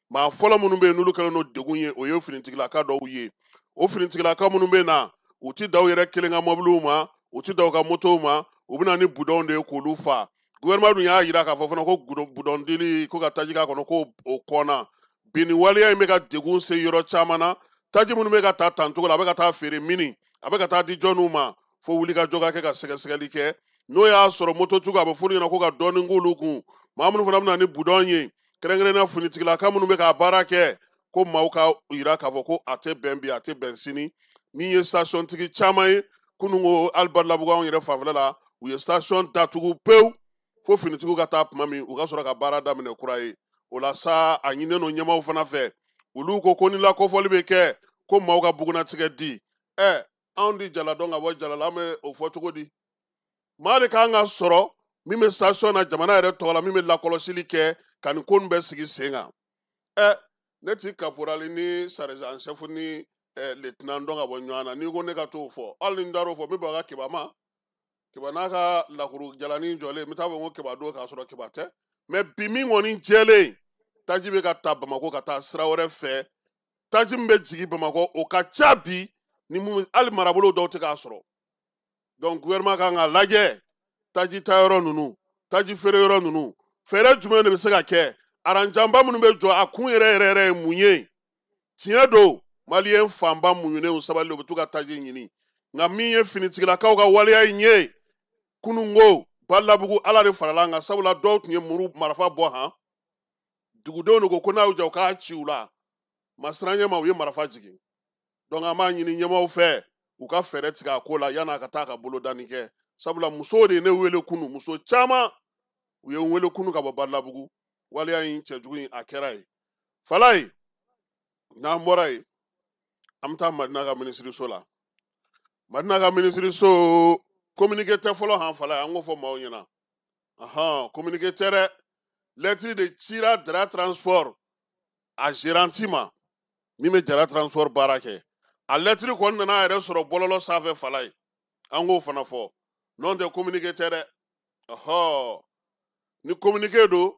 D: maa fɔlɔ minnu bɛ yen n'olu kɛlen don degun ye, o ye finitigilaka dɔw ye. O finitigilaka minnu bɛ na, u ti da u yɛrɛ kelen ka mɔbiliw ma, u ti da u ka motow ma, u bɛ na ni budɔnw de ye k'olu fa. Gouvernement dun y'a yira k'a fɔ fana ko budɔn dili ko ka taji k'a kɔnɔ ko o kɔnna. Bi nin waleya in bɛ ka degun se yɔrɔ caman na. Taji minnu bɛ ka taa tancogo la, a bɛ ka taa feere mini, a bɛ ka taa di jɔnniw ma, fo wulikajɔ ka kɛ ka sɛgɛsɛgɛli kɛ. N'o y'a sɔrɔ mototigiw a bɛ f'olu ɲɛna ko ka dɔɔnin k'olu kun. Maa minnu fana bɛ na ni budɔn ye, kɛrɛnkɛrɛnnenya finitigilaka minnu bɛ k'a baara kɛ, Ko maaw ka yira k'a fɔ ko a tɛ bɛn bi, a tɛ bɛn sini. Min ye station tigi caman ye kunun ko hali Balabugu anw yɛrɛ fanfɛla la, u ye station datugu pewu fo finitigiw ka taa tuma min u ka sɔrɔ ka baara daminɛ kura ye. O la sa, a ɲininen don ɲɛmaaw fana fɛ, olu ko ko ni lakɔfɔli bɛ kɛ ko maaw ka bugunnatigɛ di. Ɛ, anw di jala dɔn ka bɔ jala la, an bɛ o fɔ cogo di? Maa de kan ka sɔrɔ min bɛ station na jamana yɛrɛ tɔgɔ la, min bɛ lakɔlɔsili kɛ ka nin ko ninnu bɛɛ sigi sen kan. Ɛ, ne ti caporal ni sergent chef ni lieutenant dɔn ka bɔ ɲɔgɔn na. N'i ko ne ka t'o fɔ, hali ni n taar'o fɔ, n bɛ bɔ a ka keba ma. Keba n'a ka lakuru jalanin jɔlen, n bɛ taa fɔ ko keba don k'a sɔrɔ keba tɛ. Mɛ bi min kɔni jɛlen, taji bɛ ka ta Bamakɔ ka taa sira wɛrɛ fɛ. Taji min bɛ jigin Bamakɔ, o ka ca bi ni mun hali marabolo dɔw tɛ k'a sɔrɔ. Donc gouvernement kan ka lajɛ taji tayɔrɔ ninnu, taji feere yɔrɔ ninnu, fɛɛrɛ jumɛn de bɛ se ka kɛ? Aranjanba minnu bɛ jɔ, a kun yɛrɛ yɛrɛ yɛrɛ ye mun ye? Tiɲɛ don, maliyɛn fanba muɲunen sabali, u bɛ to ka taji ɲini. Nka min ye finitigilakaw ka waleya in ye kununko Balabugu, Ala de farala an kan, sabula dɔw tun ye muru marifa bɔ han. Dugudenw de ko ko n'a y'u ja u k'a ci u la, ma siran ɲɛ ma, u ye marifa jigin. Donc an b'a ɲini ɲɛmaaw fɛ u ka fɛɛrɛ tigɛ a ko la yan'a ka taa ka bolodani kɛ, sabula musow de ye ne wele kunu, muso caman u ye n wele kunu ka bɔ Balabugu. Waleya in cɛjugu in a kɛra yen. Falaye, n'an bɔra yen, an bɛ taa Madina ka minisiriso la. Madina ka minisiriso communiqué tɛ fɔlɔ han. Falaye, an k'o fɔ maaw ɲɛna, ahan, communiqué tɛ dɛ. Lettre de cira Jara Transport a gérante ma, min bɛ Jara Transport baara kɛ. A lettre kɔni nana a yɛrɛ sɔrɔ bɔlɔlɔ sanfɛ. Falaye, an k'o fana fɔ, n'o tɛ communiqué tɛ dɛ. Ɔhɔ, ni communiqué don,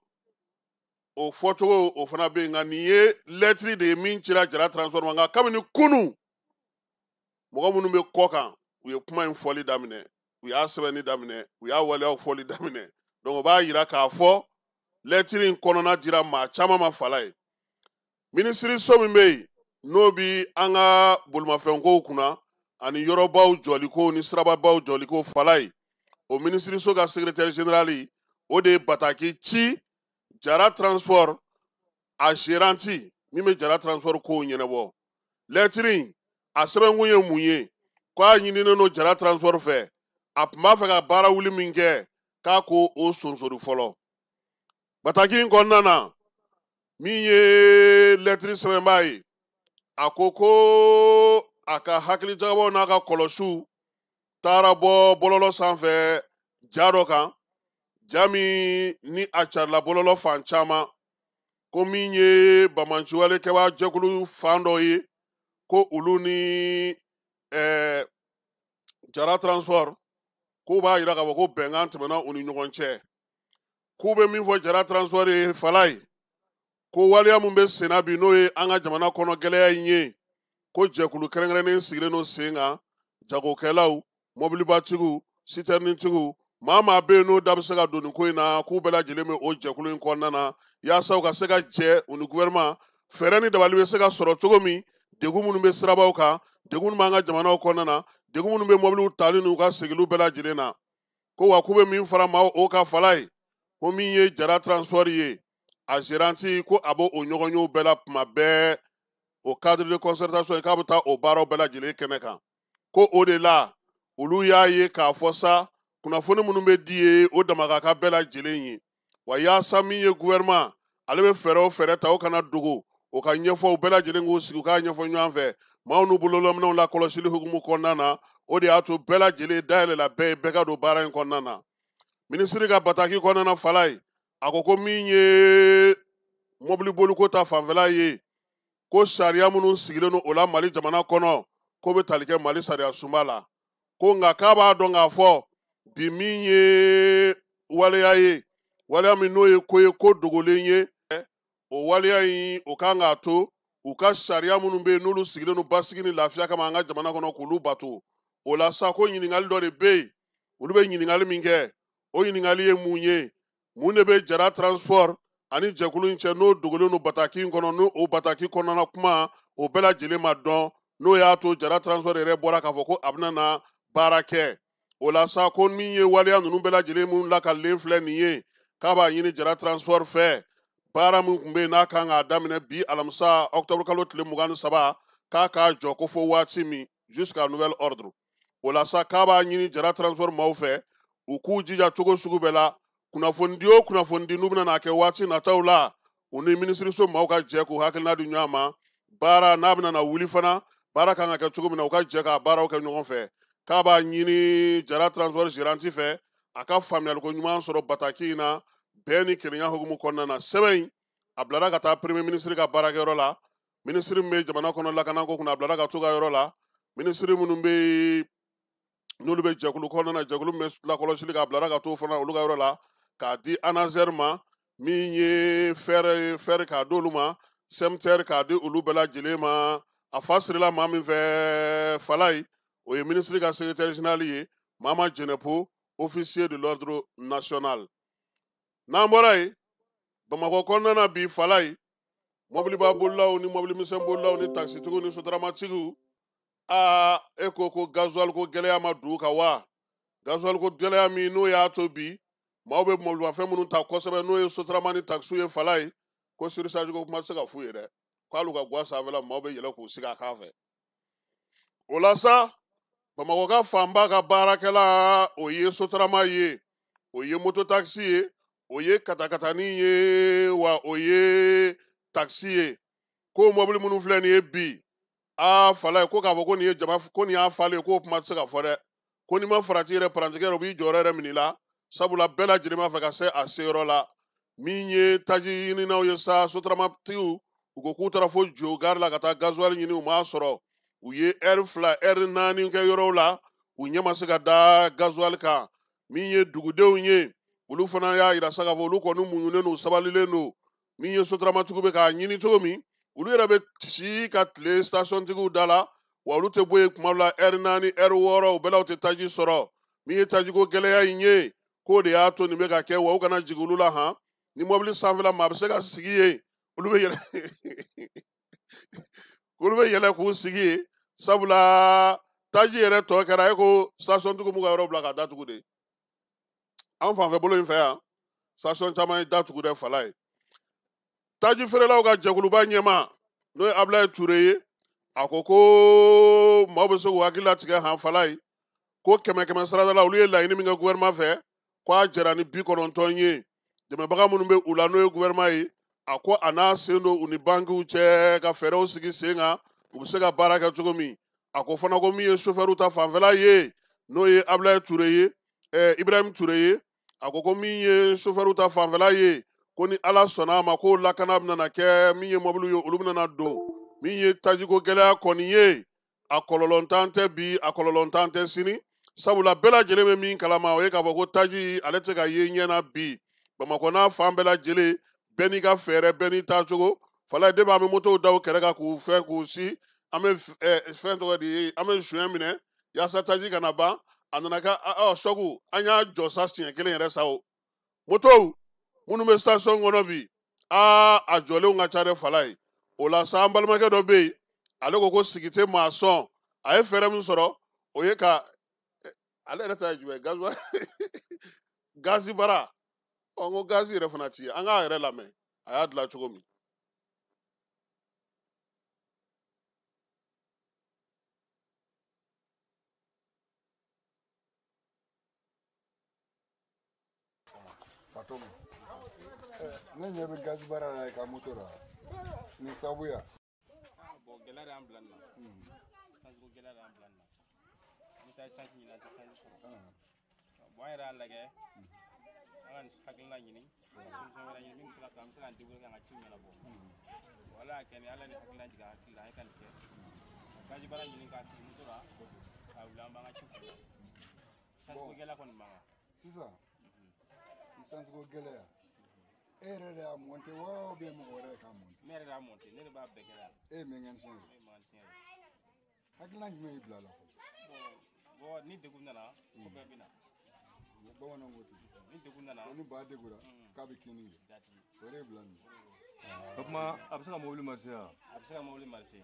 D: o fɔcogo o fana bɛ yen, nka nin ye lettre de ye min cira Jara Transport ma. Nka kabini kunu, mɔgɔ minnu bɛ kɔ kan, u ye kuma in fɔli daminɛ, u y'a sɛbɛnni daminɛ, u y'a waleyaw fɔli daminɛ. Donc o b'a yira k'a fɔ lettre in kɔnɔna dira maa caman ma. Falaye, minisiriso min bɛ yen n'o bi an ka bolimafɛnkow kunna ani yɔrɔbaw jɔliko ni sirababaw jɔliko, Falaye, o minisiriso ka secrétaire général, o de ye bataki ci Jara Transport a gérante min bɛ Jara Transport kow ɲɛnabɔ. Lettre in a sɛbɛnkun ye mun ye? Ko a ɲininen don Jara Transport fɛ, a tun b'a fɛ ka baara wuli min kɛ, k'a ko o sonsori fɔlɔ. Bataki in kɔnɔna na, min ye lettre sɛbɛnbaa ye, a ko ko a ka hakilijagabɔw n'a ka kɔlɔsiw taara bɔ bɔlɔlɔ sanfɛ ja dɔ kan, ja min ni a carila bɔlɔlɔ fan caman, ko min ye bamanciwale kɛbaa jɛkulu fan dɔ ye, ko olu ni Jara Transport k'u b'a yira k'a fɔ ko bɛnkan tɛmɛna u ni ɲɔgɔn cɛ. K'u bɛ min fɔ Jara Transport ye, Falaye, ko waleya min bɛ senna bi, n'o ye an ka jamana kɔnɔ gɛlɛya in ye, ko jɛkulu kɛrɛnkɛrɛnnen sigilen don sen kan, jagokɛlaw, mɔbilibatigiw, sitɛrinitigiw, maa maa bɛ yen n'o da bɛ se ka don nin ko in na, k'u bɛɛ lajɛlen bɛ o jɛkulu in kɔnɔna na, yaasa u ka se ka jɛ u ni gouvernement, fɛɛrɛ ni dabali bɛ se ka sɔrɔ cogo min, degun minnu bɛ sirabaw kan, degun minnu b'an ka jamanaw kɔnɔna na, degun minnu bɛ mɔbiliw tali n'u ka segiliw bɛɛ lajɛlen na. Ko wa k'u bɛ min fara maaw o ka, Falaye, ko min ye Jara Transport ye, a gérante, ko a b'o o ɲɔgɔnyew bɛɛ la tuma bɛɛ, o cadre de concertation, k'a bɛ taa o baaraw bɛɛ lajɛlen kɛnɛ kan. Ko o de la olu y'a ye k'a fɔ sa, kunnafoni minnu bɛ di ye, o dama ka kan bɛɛ lajɛlen ye wa, yaasa min ye gouvernement ale bɛ fɛɛrɛ o fɛɛrɛ ta, o kana dogo, o ka ɲɛfɔ, u bɛɛ lajɛlen k'u sigi u k'a ɲɛfɔ ɲɔgɔn fɛ maaw n'u bololaminɛw la kɔlɔsili hukumu kɔnɔna na. O de y'a to bɛɛ lajɛlen dayɛlɛla bɛɛ ye, bɛɛ ka don baara in kɔnɔna na. Minisiri ka bataki kɔnɔna na, Falaye, a ko ko min ye mɔbili boliko ta fanfɛla ye, ko sariya minnu sigilen don o la Mali jamana kɔnɔ, ko bɛ tali kɛ Mali sariya sunba la. Ko nka k'a b'a dɔn k'a fɔ bi min ye waleya ye, waleya min n'o ye ko ye ko dogolen ye, o waleya in o kan k'a to u ka sariya minnu bɛ yen n'olu sigilen don basigi ni lafiya kama an ka jamana kɔnɔ, k'olu bato. O la sa, ko ɲininkali dɔ de bɛ yen, olu bɛ ɲininkali min kɛ, o ɲininkali ye mun ye? Mun de bɛ Jara Transport ani jɛkulu in cɛ n'o dogolen don bataki in kɔnɔ, n'o o bataki kɔnɔna kuma o bɛɛ lajɛlen ma dɔn, n'o y'a to Jara Transport yɛrɛ bɔra k'a fɔ ko a bɛna na baara kɛ? O la sa, ko min ye waleya ninnu bɛɛ lajɛlen minnu lakalilen filɛ nin ye, k'a b'a ɲini Jara Transport fɛ. Baara min tun bɛ yen n'a kan k'a daminɛ bi alamisa octobre kalo tile 23 k'a k'a jɔ ko fo waati min jusqu'à nouvel ordre. O la sa k'a b'a ɲini Jara Transport maaw fɛ u k'u jija cogo sugu bɛɛ la kunnafonidi o kunnafonidi n'u bɛna n'a kɛ waati nataw la u ni minisiriso maaw ka jɛ k'u hakilina di ɲɔgɔn ma baara n'a bɛna na wuli fana baara kan ka kɛ cogo min na u ka jɛ k'a baaraw kɛ ɲɔgɔn fɛ. K'a b'a ɲini Jara Transport gérante fɛ a ka faamuyaliko ɲuman sɔrɔ bataki in na bɛn ni kelenya hukumu kɔnɔna na. Sɛbɛn in a bilara ka taa premier ministre ka baarakɛyɔrɔ la, ministre min bɛ jamana kɔnɔ lakanako kunna a bilara ka t'u ka yɔrɔ la, ministre minnu bɛ yen n'olu bɛ jɛkulu kɔnɔna na jɛkulu min bɛ lakɔlɔsili kɛ a bilara ka t'o fana olu ka yɔrɔ la k'a di ANASER ma min ye fɛɛrɛ k'a d'olu ma, SEMTER k'a di olu bɛɛ lajɛlen ma. A fa sirila maa min fɛ Falaye, o ye ministre ka secrétaire général ye Mama Djenepo, officier de l'ordre national. N'an bɔra yen Bamakɔ kɔnɔna na bi Falaye, mɔbiliba bolilaw ni mɔbili misɛn bolilaw ni takisitigiw ni sotaramatigiw, aa e ko ko gasoil ko gɛlɛya ma dugu kan wa? Gasoil ko gɛlɛya min n'o y'a to bi maaw bɛ mɔbilimafɛn minnu ta kosɛbɛ n'o ye sotarama ni takisiw ye Falaye, ko surcharge ko kuma tɛ se ka f'u ye dɛ, k'ale ka guwa sanfɛla maaw bɛ yɛlɛ k'u sigi a kan fɛ. O la sa Bamakɔ ka fanba ka baarakɛla o ye sotarama ye, o ye moto takisi ye, o ye katakatani ye, wa o ye takisi ye. Ko mɔbili minnu filɛ nin ye bi, aa Falaye ko k'a fɔ ko nin ye jama ko nin y'a falen k'o kuma tɛ se ka fɔ dɛ, ko n'i ma farati yɛrɛ parantikɛ yɛrɛ o b'i jɔyɔrɔ yɛrɛ minɛ i la, sabula bɛɛ lajɛlen b'a fɛ ka se a seyɔrɔ la. Min ye taji ɲininaw ye sa, sotaramatigiw u ko k'u taara fo Jo gari la ka taa gasoil ɲini u m'a sɔrɔ. U ye ɛri 2 ɛri 4 kɛ yɔrɔw la u ɲɛ ma se ka da gasoil kan. Min ye dugudenw ye olu fana y'a yira sa k'a fɔ olu kɔni muɲunen don, sabalilen don. Min ye sotaramatigiw bɛ k'a ɲini cogo min, olu yɛrɛ bɛ si ka tile stationtigiw da la, wa olu tɛ bɔ yen kuma dɔ la ɛri 4 ɛri 6 u bɛɛ la u tɛ taji sɔrɔ. Min ye tajiko gɛlɛya in ye k'o de y'a to nin bɛ ka kɛ, wa u kana jigin olu la han. Ni mɔbili sanfɛla maa bɛ se ka sigi yen, olu bɛ yɛlɛ olu bɛ yɛlɛ k'u sigi yen, sabula taji yɛrɛ tɔ kɛra e ko stationtigiw m'u ka yɔrɔ bila ka datugu de. An fanfɛ bolo in fɛ yan station caman ye datugu dɛ Falaye. Taji feerelaw ka jɛkuluba ɲɛmaa n'o ye Abulaye Ture ye, a ko ko maaw bɛ se k'u hakili latigɛ han Falaye, ko 100 sarada la olu ye laɲini min kɛ gouvernement fɛ k'a jɛra ni 90 ye. Dɛmɛbaga minnu bɛ u la n'o ye gouvernement ye, a ko a n'a sen don u ni bankiw cɛ ka fɛɛrɛw sigi sen kan u bɛ se ka baara kɛ cogo min. A ko fana ko min ye chauffeur ta fanfɛla ye n'o ye Abulaye Ture ye, Ibrahim Ture ye, a ko ko min ye chauffeur ta fanfɛla ye ko ni Ala sɔnna a ma ko lakana bɛna kɛ, min ye mɔbiliw ye olu bɛna don. Min ye tajiko gɛlɛya kɔni ye, a kɔlɔlɔntan tɛ bi, a kɔlɔlɔntan tɛ sini, sabula bɛɛ lajɛlen bɛ min kalama o ye k'a fɔ ko taji ale tɛ se ka ye ɲɛ na bi Bamakɔ n'a fan bɛɛ lajɛlen, bɛɛ n'i ka fɛɛrɛ, bɛɛ n'i taacogo. Falaye de b'an bɛ motow da u kɛrɛ kan k'u fɛn k'u si, an bɛ fɛn tɔgɔ di ye, an bɛ suɲɛ minɛ yaasa taji kana ban. A nana kɛ sɔgu an y'a jɔ sa siɲɛ kelen yɛrɛ sa o. Motow minnu bɛ station kɔnɔ bi, aa a jɔlenw ka ca dɛ Falaye. O la sa an balimakɛ dɔ bɛ yen, ale ko ko sigi tɛ maa sɔn, a ye fɛɛrɛ min sɔrɔ o ye ka ale yɛrɛ ta ye jumɛn ye, gazi bara. Ɔ n ko gazi yɛrɛ fana ti ye, an k'a yɛrɛ lamɛn a y'a dilan cogo min.
J: Fatɔmu, ne ɲɛ bɛ gazi baara la i ka moto la nin sababuya.
K: Bon, gɛlɛya de y'an bila nin na. Sanjiko gɛlɛya de y'an bila nin na. An bɛ taa esansi ɲini, an tɛ sanji sɔrɔ. Bon, an yɛrɛ y'a lajɛ, an ka nin hakilina ɲini, ka solution wɛrɛ ɲini min bɛ se ka to an bɛ se k'an débrouiller k'an ka ciw ɲɛnabɔ. Bon, Ala y'a kɛ ni Ala ni hakilina jigin an hakili la, an ye ka nin kɛ. Ka gazi baara ɲini k'a sigi moto la, k'a wuli an b'an ka ciw kɛ. Sanjiko gɛlɛya kɔni b'an kan.
J: Sisan, sanjiko gɛlɛya, e yɛrɛ de y'a monté wa ou bien mɔgɔ wɛrɛ k'a monté?
K: Ne yɛrɛ de y'a monté, ne de b'a bɛɛ kɛ la.
J: E ye mécanicien ye?
K: Ne ye mécanicien ye.
J: Hakilina jumɛn y'i bila a la fɔlɔ?
K: Bon, ni degun nana, ko bɛɛ bɛ na.
J: Bamananw ko ten.
K: Ni degun nana.
J: Ko ni ba degura, k'a bɛ kinni kɛ.
K: Jati.
J: O de ye bila nin ye.
L: O tuma a bɛ se ka mobili marcher wa?
K: A bɛ se ka mobili marcher.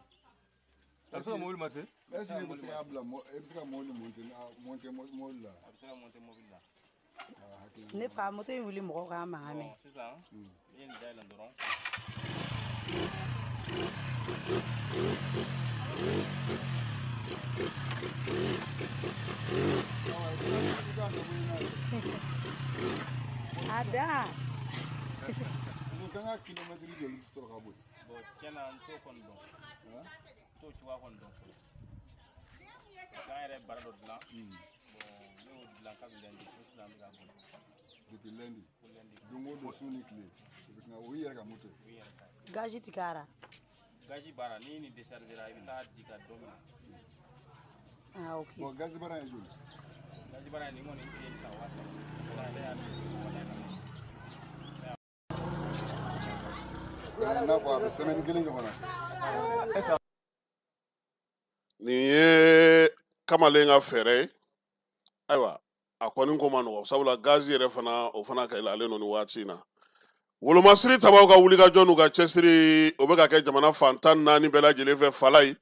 L: A bɛ se ka mobili marcher?
J: Est ce que e bɛ se k'a bila e bɛ se ka mobili monter mobili la?
K: A bɛ se ka monter mobili la.
M: Ne fa moto in wuli mɔgɔw k'a mankan mɛn.
K: Sisan N'i ye nin dayɛlɛ dɔrɔn,
M: A da.
J: Nin kan ka kilomɛtiri joli sɔrɔ ka boli?
K: Bon, tiɲɛ na, n t'o kɔni dɔn, n t'o cogoya kɔni dɔn fɔlɔ, parce que an yɛrɛ ye bara dɔ dilan. Bon, ne y'o dilan kabi lundi, fo sisan an bɛ k'a boli.
J: Depuis lundi?
K: Fo lundi.
J: Don o don, su ni tile, i bɛ o y'i yɛrɛ ka moto ye?
K: O y'i yɛrɛ ta ye.
M: Gazi ti k'a ra.
K: Gazi b'a la, ni nin déchargera, i bɛ taa di ka dɔ minɛ.
M: Ah, ok.
J: Bon, gazi bara ye joli?
K: Gazi bara nin kɔni ye san 3000. Ne y'a min.
J: I n'a fɔ a bɛ semaine kelen ɲɔgɔn na.
D: Nin ye kamalen ka fɛɛrɛ ye. Ayiwa, a kɔni ko ma nɔgɔ, sabula gazi yɛrɛ fana, o fana ka yɛlɛlen don nin waati in na. Wolomasiri tabaw ka wulikajɔ n'u ka cɛsiri, o bɛ ka kɛ jamana fan 14 bɛɛ lajɛlen fɛ. Fala ye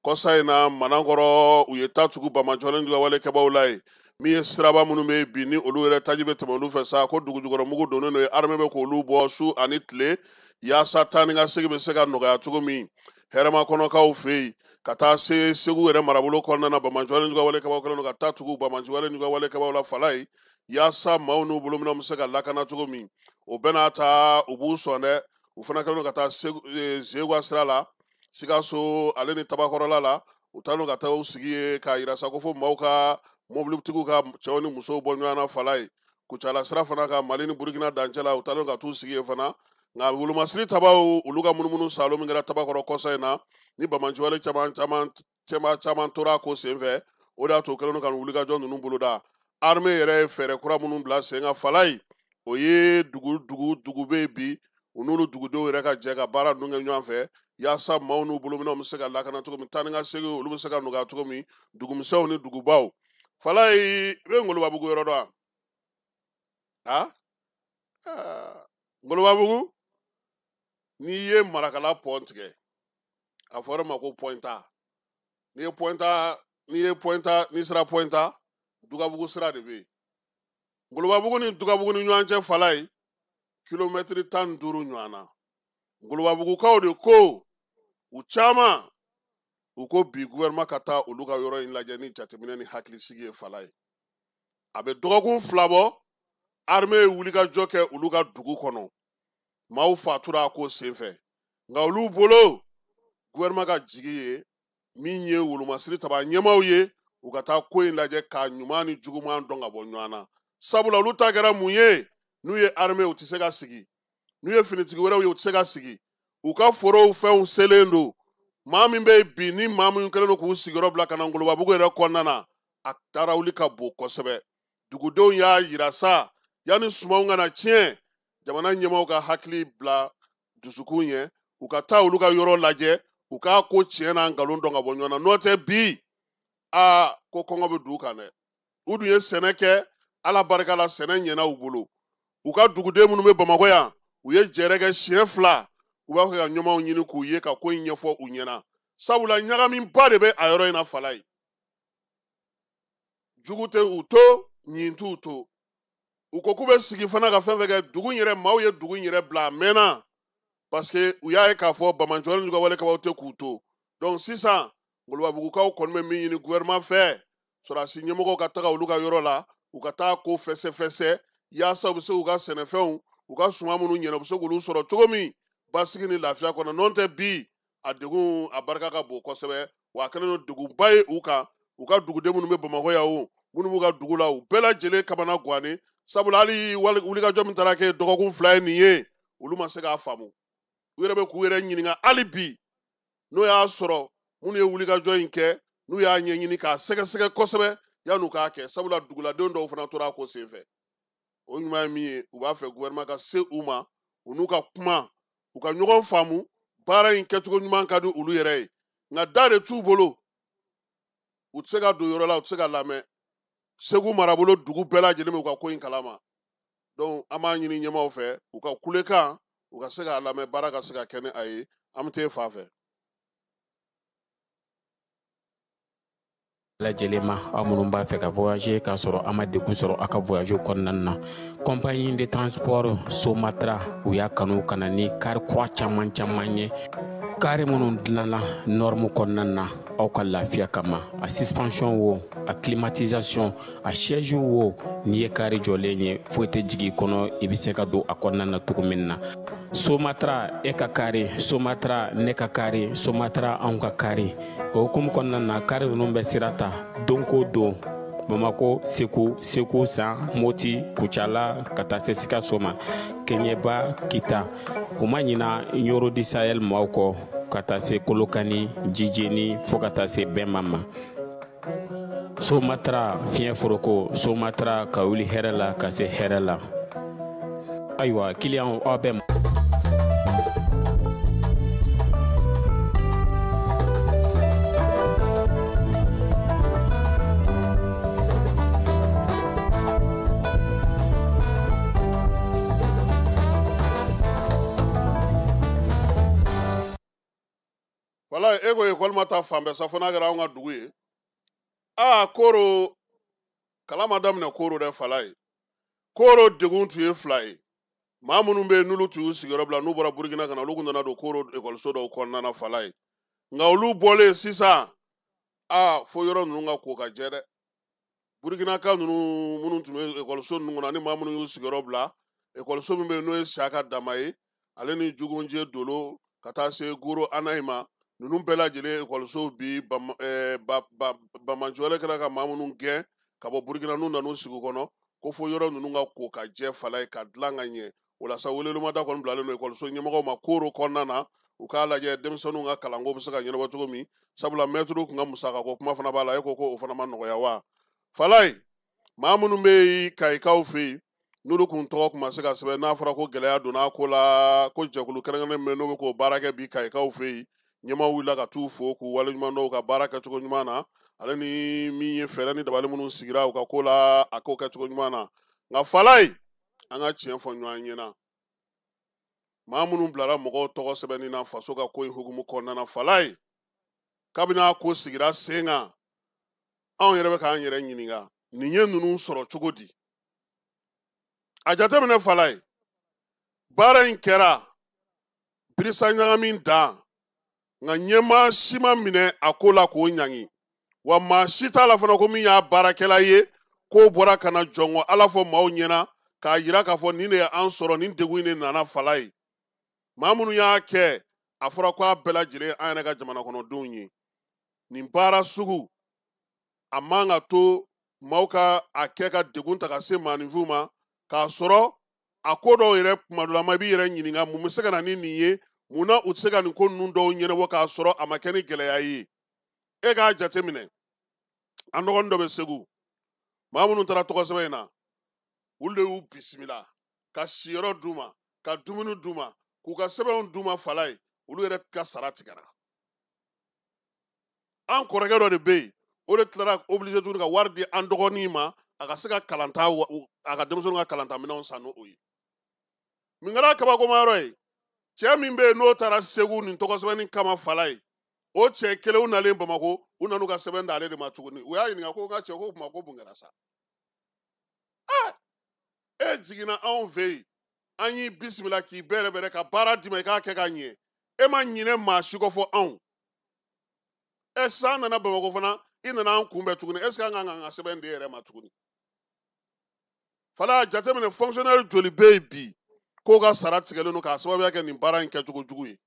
D: kɔsa in na, Manankɔrɔ, u ye ta tugu bamanjɔlen ka walekɛbaw la ye min ye siraba minnu bɛ bi ni olu yɛrɛ taji bɛ tɛmɛ olu fɛ sa, ko dugujukɔrɔ mugu donnen don ye. Armée bɛ k'olu bɔ su ani tile, yaasa taa ni ka segin bɛ se ka nɔgɔya cogo min hɛrɛma kɔnɔkaw fɛ yen, ka taa se Segu yɛrɛ marabolo kɔnɔna na. Bamanjɔlen ka walekɛbaw kɛlen don ka taa tugu bamanjɔlen ka walekɛbaw la fala ye, yaasa maaw n'u bolominɛnw bɛ se ka lakana cogo min. O bɛɛ n'a ta, u b'u sɔn dɛ. U fana kɛlen don ka taa Zegwa sira la, Sikaso ale ni Tabakɔrɔla la. U taalen ka taa u sigi ye k'a yira sa ko fo maaw ka mobilitigiw ka cɛw ni musow bɔ ɲɔgɔn na fala ye. Kucala sira fana ka Mali ni Burukina dancɛ la, u taalen ka t'u sigi yen fana. Nka wolomasiri tabaw, olu ka munumunu salo min kɛra Tabakɔrɔ kɔsa in na, ni bamanjiwale caman caman caman caman tora ko senfɛ, o de y'a to u kɛlen don ka nin wulikajɔ ninnu boloda. Armée yɛrɛ ye fɛɛrɛ kura minnu bila sen kan fala ye, o ye dugu dugu dugu bɛ yen bi, u n'olu dugudenw yɛrɛ ka jɛ ka baara ninnu kɛ ɲɔgɔn fɛ, yaasa maaw n'u bolominɛnw bɛ se ka lakana cogo min, taa ni ka segin olu bɛ se ka nɔgɔya cogo min, dugumisɛnw ni dugubaw. Fala ye, i bɛ Ngolobabugu yɔrɔ dɔn wa? A Ngolobabugu, n'i ye Marakala pont tigɛ, a fɔra ma ko Pointa, n'i ye Pointa, n'i ye Pointa, n'i sera Pointa, Dugabugu sira de bɛ yen. Ngolobabugu ni Dugabugu ni ɲɔgɔn cɛ fala ye kilomɛtiri 15 ɲɔgɔn na. Ngolobabugukaw de ko, u caman, u ko bi gouvernement ka taa olu ka yɔrɔ in lajɛ ni jateminɛ ni hakilisigi ye. Fala ye, a bɛ dɔgɔkun 2 bɔ, armée ye wulikajɔ kɛ olu ka dugu kɔnɔ, maaw fatura a ko senfɛ. Nka olu bolo, gouvernement ka jigi ye min ye, wolomasiri taba ɲɛmaaw ye, u ka taa ko in lajɛ k'a ɲuman ni juguman dɔn ka bɔ ɲɔgɔn na, sabula olu ta kɛra mun ye? N'u ye armée, u tɛ se ka sigi. N'u ye finitigi wɛrɛw ye, u tɛ se ka sigi. U ka forow fɛnw selen don. Maa min bɛ bi ni maa min kɛlen don k'u sigiyɔrɔ bila ka na Ngolobabugu yɛrɛ kɔnɔna na, a taara wuli ka bon kosɛbɛ. Dugudenw y'a yira sa, yanni sumanw kana tiɲɛ, jamana ɲɛmaaw ka hakili bila dusukun ɲɛ, u ka taa olu ka yɔrɔ lajɛ, u k'a ko tiɲɛ n'a nkalon dɔn ka bɔ ɲɔgɔn na. N'o tɛ bi, aa, ko kɔngɔ bɛ dugu kan dɛ. U dun ye sɛnɛ kɛ, Ala barika la, sɛnɛ ɲɛna u bolo. U ka duguden minnu bɛ Bamakɔ yan, u ye jɛrɛ kɛ siɲɛ 2, u b'a fɛ ka ɲɛmaaw ɲini k'u ye ka ko in ɲɛfɔ u ɲɛna, sabula ɲagamiba de bɛ a yɔrɔ in na fala ye. Jugu tɛ u to, ɲin t'u to. U ko k'u bɛ sigi fana ka fɛn fɛn kɛ dugu in yɛrɛ, maaw ye dugu in yɛrɛ bila a mɛnna, parce que u y'a ye k'a fɔ bamanjɔlen n'u ka wale kabaw tɛ k'u to. Donc sisan, Ngolobabugukaw kɔni bɛ min ɲini gouvernement fɛ, sɔrɔdasi ɲɛmɔgɔw ka taga olu ka yɔrɔ la, u ka taa ko fɛsɛfɛsɛ, yaasa u bɛ se k'u ka sɛnɛfɛnw, u ka suman minnu ɲɛna, u bɛ se k'olu sɔrɔ cogo min basigi ni lafiya kɔnɔ. N'o tɛ bi, a degun a barika ka bon kosɛbɛ, wa a kɛlen don degunba ye u kan. U ka duguden minnu bɛ Bamakɔ yan, o minnu b'u ka dugu la, u bɛɛ lajɛlen kamana gannen, sabula hali wulikajɔ min taara kɛ dɔgɔkun 2 ye nin ye, olu ma se k'a faamu. U yɛrɛ bɛ k'u yɛrɛ ɲininka hali bi, n'o y'a sɔrɔ minnu ye wulikajɔ in kɛ, n'u y'a ɲɛɲini k'a sɛgɛsɛgɛ kosɛbɛ yan'u k'a kɛ, sabula duguladenw dɔw fana tora a ko senfɛ. O ɲuman ye min ye, u b'a fɛ gouvernement ka se u ma, u n'u ka kuma, u ka ɲɔgɔn faamu. Baara in kɛcogo ɲuman ka di olu yɛrɛ ye, nka da de t'u bolo, u tɛ se ka don yɔrɔ la, u tɛ se ka lamɛn. Segu marabolo dugu bɛɛ lajɛlen bɛ u ka ko in kalama. Donc an b'a ɲini ɲɛmaaw fɛ, u ka kulekan, u ka se k'a lamɛn, baara ka se ka kɛ ni a ye. An bɛ t'e fan fɛ.
N: Lajɛlen ma, aw minnu b'a fɛ ka voyager k'a sɔrɔ a ma degun sɔrɔ a ka voyage kɔnɔna na, compagnie de transport Somatra, u y'a kanu ka na ni car kura caman caman ye, car minnu dilanna norme kɔnɔna na aw ka lafiya kama. A suspension wo, a climatisation, a siège wo, n'i ye car jɔlen ye, foyi tɛ jigin i kɔnɔ, i bɛ se ka don a kɔnɔna na cogo min na. Somatra, e ka car, Somatra, ne ka car, Somatra, anw ka car. O hukumu kɔnɔna na, car ninnu bɛ sira ta don ko don, Bamako, Segu, Segu San, Moti, Kucala, ka taa se Sikaso ma, Kɛɲɛba, Kita. U ma ɲina Ɲoro du Sahel maaw kɔ, ka taa se Kolokani, Jijeni, fo ka taa se Bɛnma ma. Somatra, fiɲɛ foroko, Somatra, ka wuli hɛrɛ la ka se hɛrɛ la. Ayiwa, kiliyanw, aw bɛɛ.
D: Wala e ko ekɔli ma taa fan bɛɛ sa, fo n'a kɛra anw ka dugu ye. Aa, Koro kalan ma daminɛ Koro dɛ. Fala ye, Koro degun tun ye fila ye. Maa minnu bɛ yen, n'olu tun y'u sigiyɔrɔ bila, n'u bɔra Burukina ka na, olu kun nana don Koro ekɔliso dɔw kɔnɔna na. Fala ye, nka olu bɔlen sisan, aa, fo yɔrɔ ninnu ka ko ka jɛ dɛ. Burukinaka ninnu minnu tun bɛ ekɔliso ninnu kɔnɔ, ani maa minnu y'u sigiyɔrɔ bila ekɔliso min bɛ yen, n'o ye Siyaka Dama ye, ale ni Jugunje Dolo, ka taa se Goro Anayi ma, ninnu bɛɛ lajɛlen ekɔlisow bi banbaanciwale kɛra ka maa minnu gɛn ka bɔ Burukina, n'u nan'u sigi kɔnɔ, ko fo yɔrɔ ninnu ka ko ka jɛ, fala ye, ka dilan ka ɲɛ. O la sa, weleweleda kɔni bilalen don ekɔliso ɲɛmɔgɔw ma Koro kɔnɔna na, u k'a lajɛ denmisɛnninw ka kalanko bɛ se ka ɲɛnabɔ cogo min, sabula mɛtiriw kun ka musakako kuma fana b'a la. E ko ko o fana ma nɔgɔya wa? Fala ye, maa minnu bɛ yen Kayikaw fɛ yen, n'olu kun tɔgɔ kun ma se ka sɛbɛn, n'a fɔra ko gɛlɛya donna a ko la, ko jɛkulu kɛrɛnkɛrɛnnen min bɛ, n'o bɛ k'o baara kɛ bi Kayikaw fɛ yen, ɲɛmaaw wulila ka t'u fo k'u waleɲuman dɔn u ka baara kɛcogo ɲuman na, ale ni min ye fɛɛrɛ ni dabali minnu sigira u ka ko la, a k'o kɛcogo ɲuman na. Nka fala ye, an ka tiɲɛ fɔ ɲɔgɔn ɲɛna, maa minnu bilara mɔgɔw tɔgɔ sɛbɛnni na faso ka ko in hukumu kɔnɔna na, fala ye, kabini a ko sigira sen kan, anw yɛrɛ bɛ k'an yɛrɛ ɲininka nin ye ninnu sɔrɔ cogo di. A jateminɛ, fala ye, baara in kɛra birisa ɲagami dan, nka ɲɛmaa si ma minɛ a ko la k'o ɲangi, wa maa si t'a la fana ko min y'a baarakɛla ye, k'o bɔra ka na jɔngɔ ala fɔ maaw ɲɛna k'a yira k'a fɔ nin de ye an sɔrɔ, nin degun in de nana. Fala ye, maa minnu y'a kɛ, a fɔra ko a bɛɛ lajɛlen an yɛrɛ ka jamana kɔnɔdenw ye. Nin baara sugu a man ka to maaw ka a kɛ ka degun ta ka se maaninfinw ma, k'a sɔrɔ a ko dɔw yɛrɛ kuma dɔ la ma, i b'i yɛrɛ ɲininka mun bɛ se ka na ni nin ye, mun na u tɛ se ka nin ko ninnu dɔw ɲɛnabɔ k'a sɔrɔ a ma kɛ ni gɛlɛya ye. E k'a jateminɛ, an dɔgɔnin dɔ bɛ Segu, maa minnu taara tɔgɔ sɛbɛn in na, olu de y'u bisimila ka siyɔrɔ d'u ma, ka dumuni d'u ma, k'u ka sɛbɛnw d'u ma. Fala ye, olu yɛrɛ ka sara tigɛra. An kɔrɔkɛ dɔ de bɛ yen, o de tilara obligé tuguni ka wari di an dɔgɔnin ma, a ka se ka kalanta, a ka denmisɛnninw ka kalanta minɛnw san n'o ye. Min kɛra kabakoma yɔrɔ ye, cɛ min bɛ yen, n'o taara Segu nin tɔgɔ sɛbɛnni kama, fala ye, o cɛ kelenw nalen Bamakɔ, u nan'u ka sɛbɛn d'ale de ma tuguni. U y'a ɲininka ko n ka cɛ, ko kuma ko mun kɛra sa? E jiginna anw fɛ yen, an y'i bisimila k'i bɛrɛ bɛrɛ ka baara d'i ma, i k'a kɛ ka ɲɛ, e ma ɲinɛ maa si kɔ fɔ anw. Ɛ, san nana Bamakɔ fana, i nana an kunbɛn tuguni, est ce que an kan k'an ka sɛbɛn di e yɛrɛ ma tuguni? Fala, jateminɛ, fonctionnaire joli bɛ yen bi k'o ka sara tigɛlen don k'a sababuya kɛ nin baara in kɛcogo jugu ye?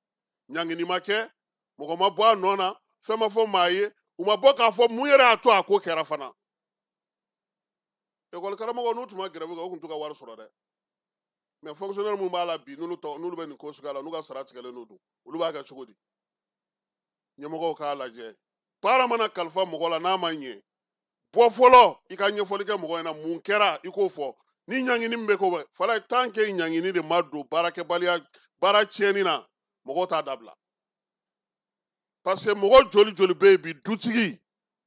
D: Ɲangini ma kɛ, mɔgɔ ma bɔ a nɔ na, fɛn ma fɔ maa ye, u ma bɔ k'a fɔ mun yɛrɛ y'a to a ko kɛra fana. Ekɔli karamɔgɔ, n'u tun ma grève kɛ, u tun t'u ka wari sɔrɔ dɛ. Mais fonctionnaire mun b'a la bi, n'olu tɔ n'olu bɛ nin ko suguya la, n'u ka sara tigɛlen don dun, olu b'a kɛ cogo di? Ɲɛmɔgɔw k'a lajɛ, baara mana kalifa mɔgɔ la, n'a ma ɲɛ, bɔ fɔlɔ i ka ɲɛfɔli kɛ mɔgɔ ɲɛna mun kɛra, i k'o fɔ. Ni ɲangini min bɛ k'o fala, tant que ɲangini de ma don baarakɛbaliya, baara tiɲɛni na, mɔgɔw t'a dabila. Parce que mɔgɔ joli joli bɛ yen bi, dutigi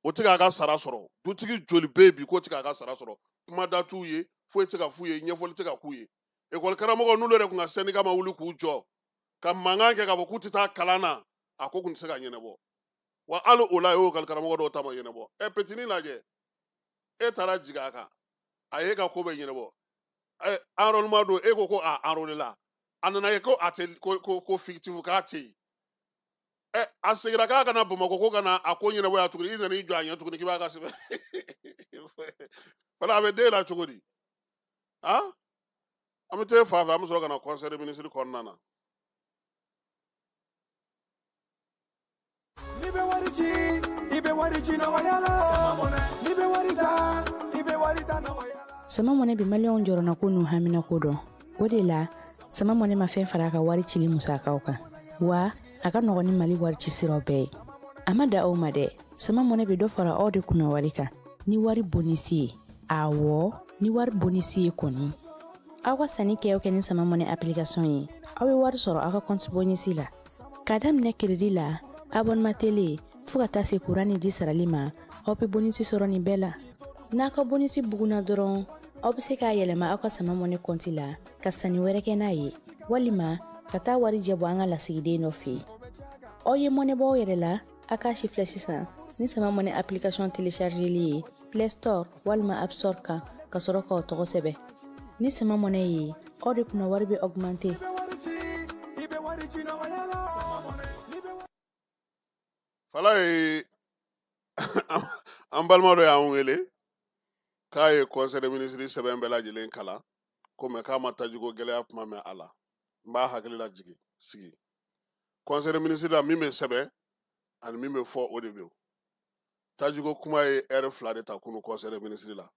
D: o tɛ k'a ka sara sɔrɔ, dutigi joli bɛ yen bi k'o tɛ k'a ka sara sɔrɔ, kuma da t'u ye, foyi tɛ ka f'u ye, ɲɛfɔli tɛ ka k'u ye. Ekɔli karamɔgɔ, n'olu yɛrɛ kun ka syndicat ma wuli k'u jɔ ka mankan kɛ k'a fɔ k'u tɛ taa kalan na, a ko kun tɛ se ka ɲɛnabɔ. Wa hali o la y'o karamɔgɔ dɔw ta ma ɲɛnabɔ. Ɛ petini lajɛ, e taara jigin a kan, a y'e ka ko bɛɛ ɲɛnabɔ. Ɛ enrôlement don, e ko ko a enrôlé la, a nana ye ko a tɛ ko fictif k'a tɛ yen. Ɛ a seginna k'a ka na Bamakɔ ko ka na a ko ɲɛnabɔ yan tuguni, i nana i jɔ a ɲɛ tuguni k'i b'a ka sɛbɛn. Fana a bɛ den la cogo di? Han, an bɛ taa fan fɛ, an bɛ sɔrɔ ka na conseil des ministres kɔnɔna na.
B: N'i bɛ wari ci, i bɛ wari ci nɔgɔya la. N'i bɛ wari ta, i bɛ wari ta nɔgɔya la.
O: Sama Mɔnɛ bɛ maliyɛnw jɔrɔnako n'u haminako dɔn. O de la, Sama Mɔnɛ ma fɛn fara a ka wari cili musakaw kan. Wa a ka nɔgɔn ni Mali wari ci siraw bɛɛ ye. A ma da aw ma dɛ. Sama Mɔnɛ bɛ dɔ fara aw de kunna wari kan ni wari bonisi ye. Awɔ, ni wari bonisi ye kɔni. Aw ka sanni kɛ o kɛ ni Sama Mɔnɛ application ye, aw bɛ wari sɔrɔ aw ka compte bonisi la. K'a daminɛ crédit la, abonnement télé, fo ka taa se courant ni ji sarali ma, aw bɛ bonisi sɔrɔ nin bɛɛ la. N'a ka bonisi bugunna dɔrɔn, aw bɛ se k'a yɛlɛma aw ka Sama Mɔnɛ compte la ka sanni wɛrɛ kɛ n'a ye, walima ka taa wari jɛ bɔ an ka lasigiden dɔ fɛ yen. Aw ye mɔnɛ bɔ aw yɛrɛ la, a k'a si filɛ sisan ni Sama Mɔnɛ application téléchargeli ye Play Store walima App Store kan ka sɔrɔ k'aw tɔgɔ sɛbɛn. Ni Sama Mɔnɛ ye, aw de kunna wari bɛ augmenter.
D: Fala ye an balima dɔ y'an wele k'a ye conseil des ministres sɛbɛn bɛɛ lajɛlen kalan ko mɛ k'a ma tajiko gɛlɛya kuma mɛn a la. N b'a hakili lajigin sigi conseil des ministres la, min bɛ sɛbɛn ani min bɛ fɔ o de bɛ yen. Tajiko kuma ye heure 2 de ta kunu conseil des ministres la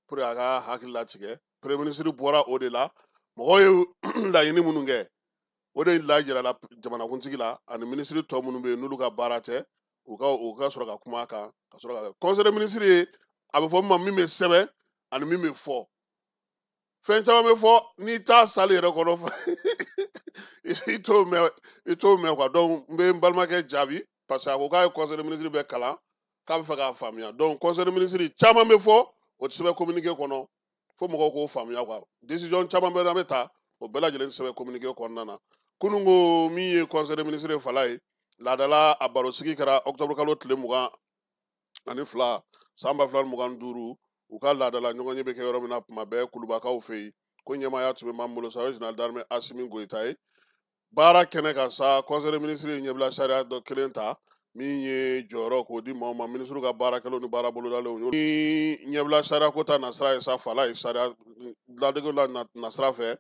D: pour que a ka hakili latigɛ. Premier ministre bɔra o de la, mɔgɔw ye laɲini minnu kɛ o de lajirala jamanakuntigi la ani minisiri tɔ minnu bɛ yen n'olu ka baara tɛ, u ka sɔrɔ ka kuma a kan, ka sɔrɔ ka conseil des ministres ye a bɛ fɔ min ma min bɛ sɛbɛn ani min bɛ fɔ. Fɛn caman bɛ fɔ n'i t'a salle yɛrɛ kɔnɔ i t'o mɛn quoi. Donc n bɛ n balimakɛ jaabi parce que a ko k'a ye conseil des ministres bɛɛ kalan k'a bɛ fɛ k'a faamuya. Donc conseil des ministres caman bɛ fɔ o tɛ sɛbɛn communiqué kɔnɔ, fo mɔgɔw k'o faamuya quoi. Décision caman bɛ an bɛ ta o bɛɛ lajɛlen tɛ sɛbɛn communiqué kɔnɔna na. Kunun ko min ye conseil des ministres fala ye, laadala a barosigi kɛra octobre kalo tile 22 san 2025. U ka laadala ɲɔgɔnye bɛ kɛ yɔrɔ min na tuma bɛɛ Kulubakaw fɛ yen, ko ɲɛmaaya tun bɛ maa min bolo sa, o ye général d'armée Assimi Goïta ye. Baara kɛnɛ kan sa, conseil des ministres ye ɲɛbila sariya dɔ kelen ta min ye jɔyɔrɔ k'o di maaw ma minisiriw ka baarakɛlaw ni baara bolodalenw. Ni ɲɛbila sariya ko ta nasira ye sa, fala ye sariya ladegew la nasira fɛ,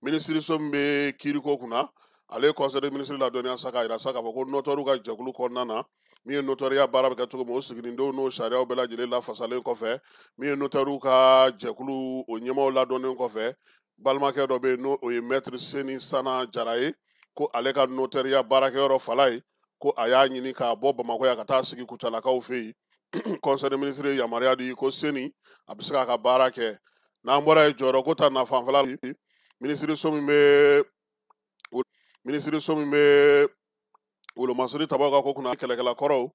D: minisiriso min bɛ kiiriko kunna, ale ye conseil des ministres ladɔnniya sa k'a jira sa k'a fɔ ko notɛriw ka jɛkulu kɔnɔna na, min ye notɛriya baara bɛ kɛ cogo min, o siginidenw n'o sariyaw bɛɛ lajɛlen lafasalen kɔfɛ, min ye notɛriw ka jɛkulu o ɲɛmaaw ladɔnnen kɔfɛ, balimakɛ dɔ bɛ yen n'o ye maître Seni Sana Jara ye, ko ale ka notɛriya baarakɛyɔrɔ fala ye, ko a y'a ɲini k'a bɔ Bamakɔ yan ka taa sigi Kucalakaw fɛ yen. Conseil des ministres ye yamaruya di ko Seni a bɛ se k'a ka baara kɛ. N'an bɔra yen, jɔyɔrɔ ko ta nafanfɛla, minisiriso min bɛ wolomasiri tabaw ka ko kunna, kɛlɛkɛla kɔrɔw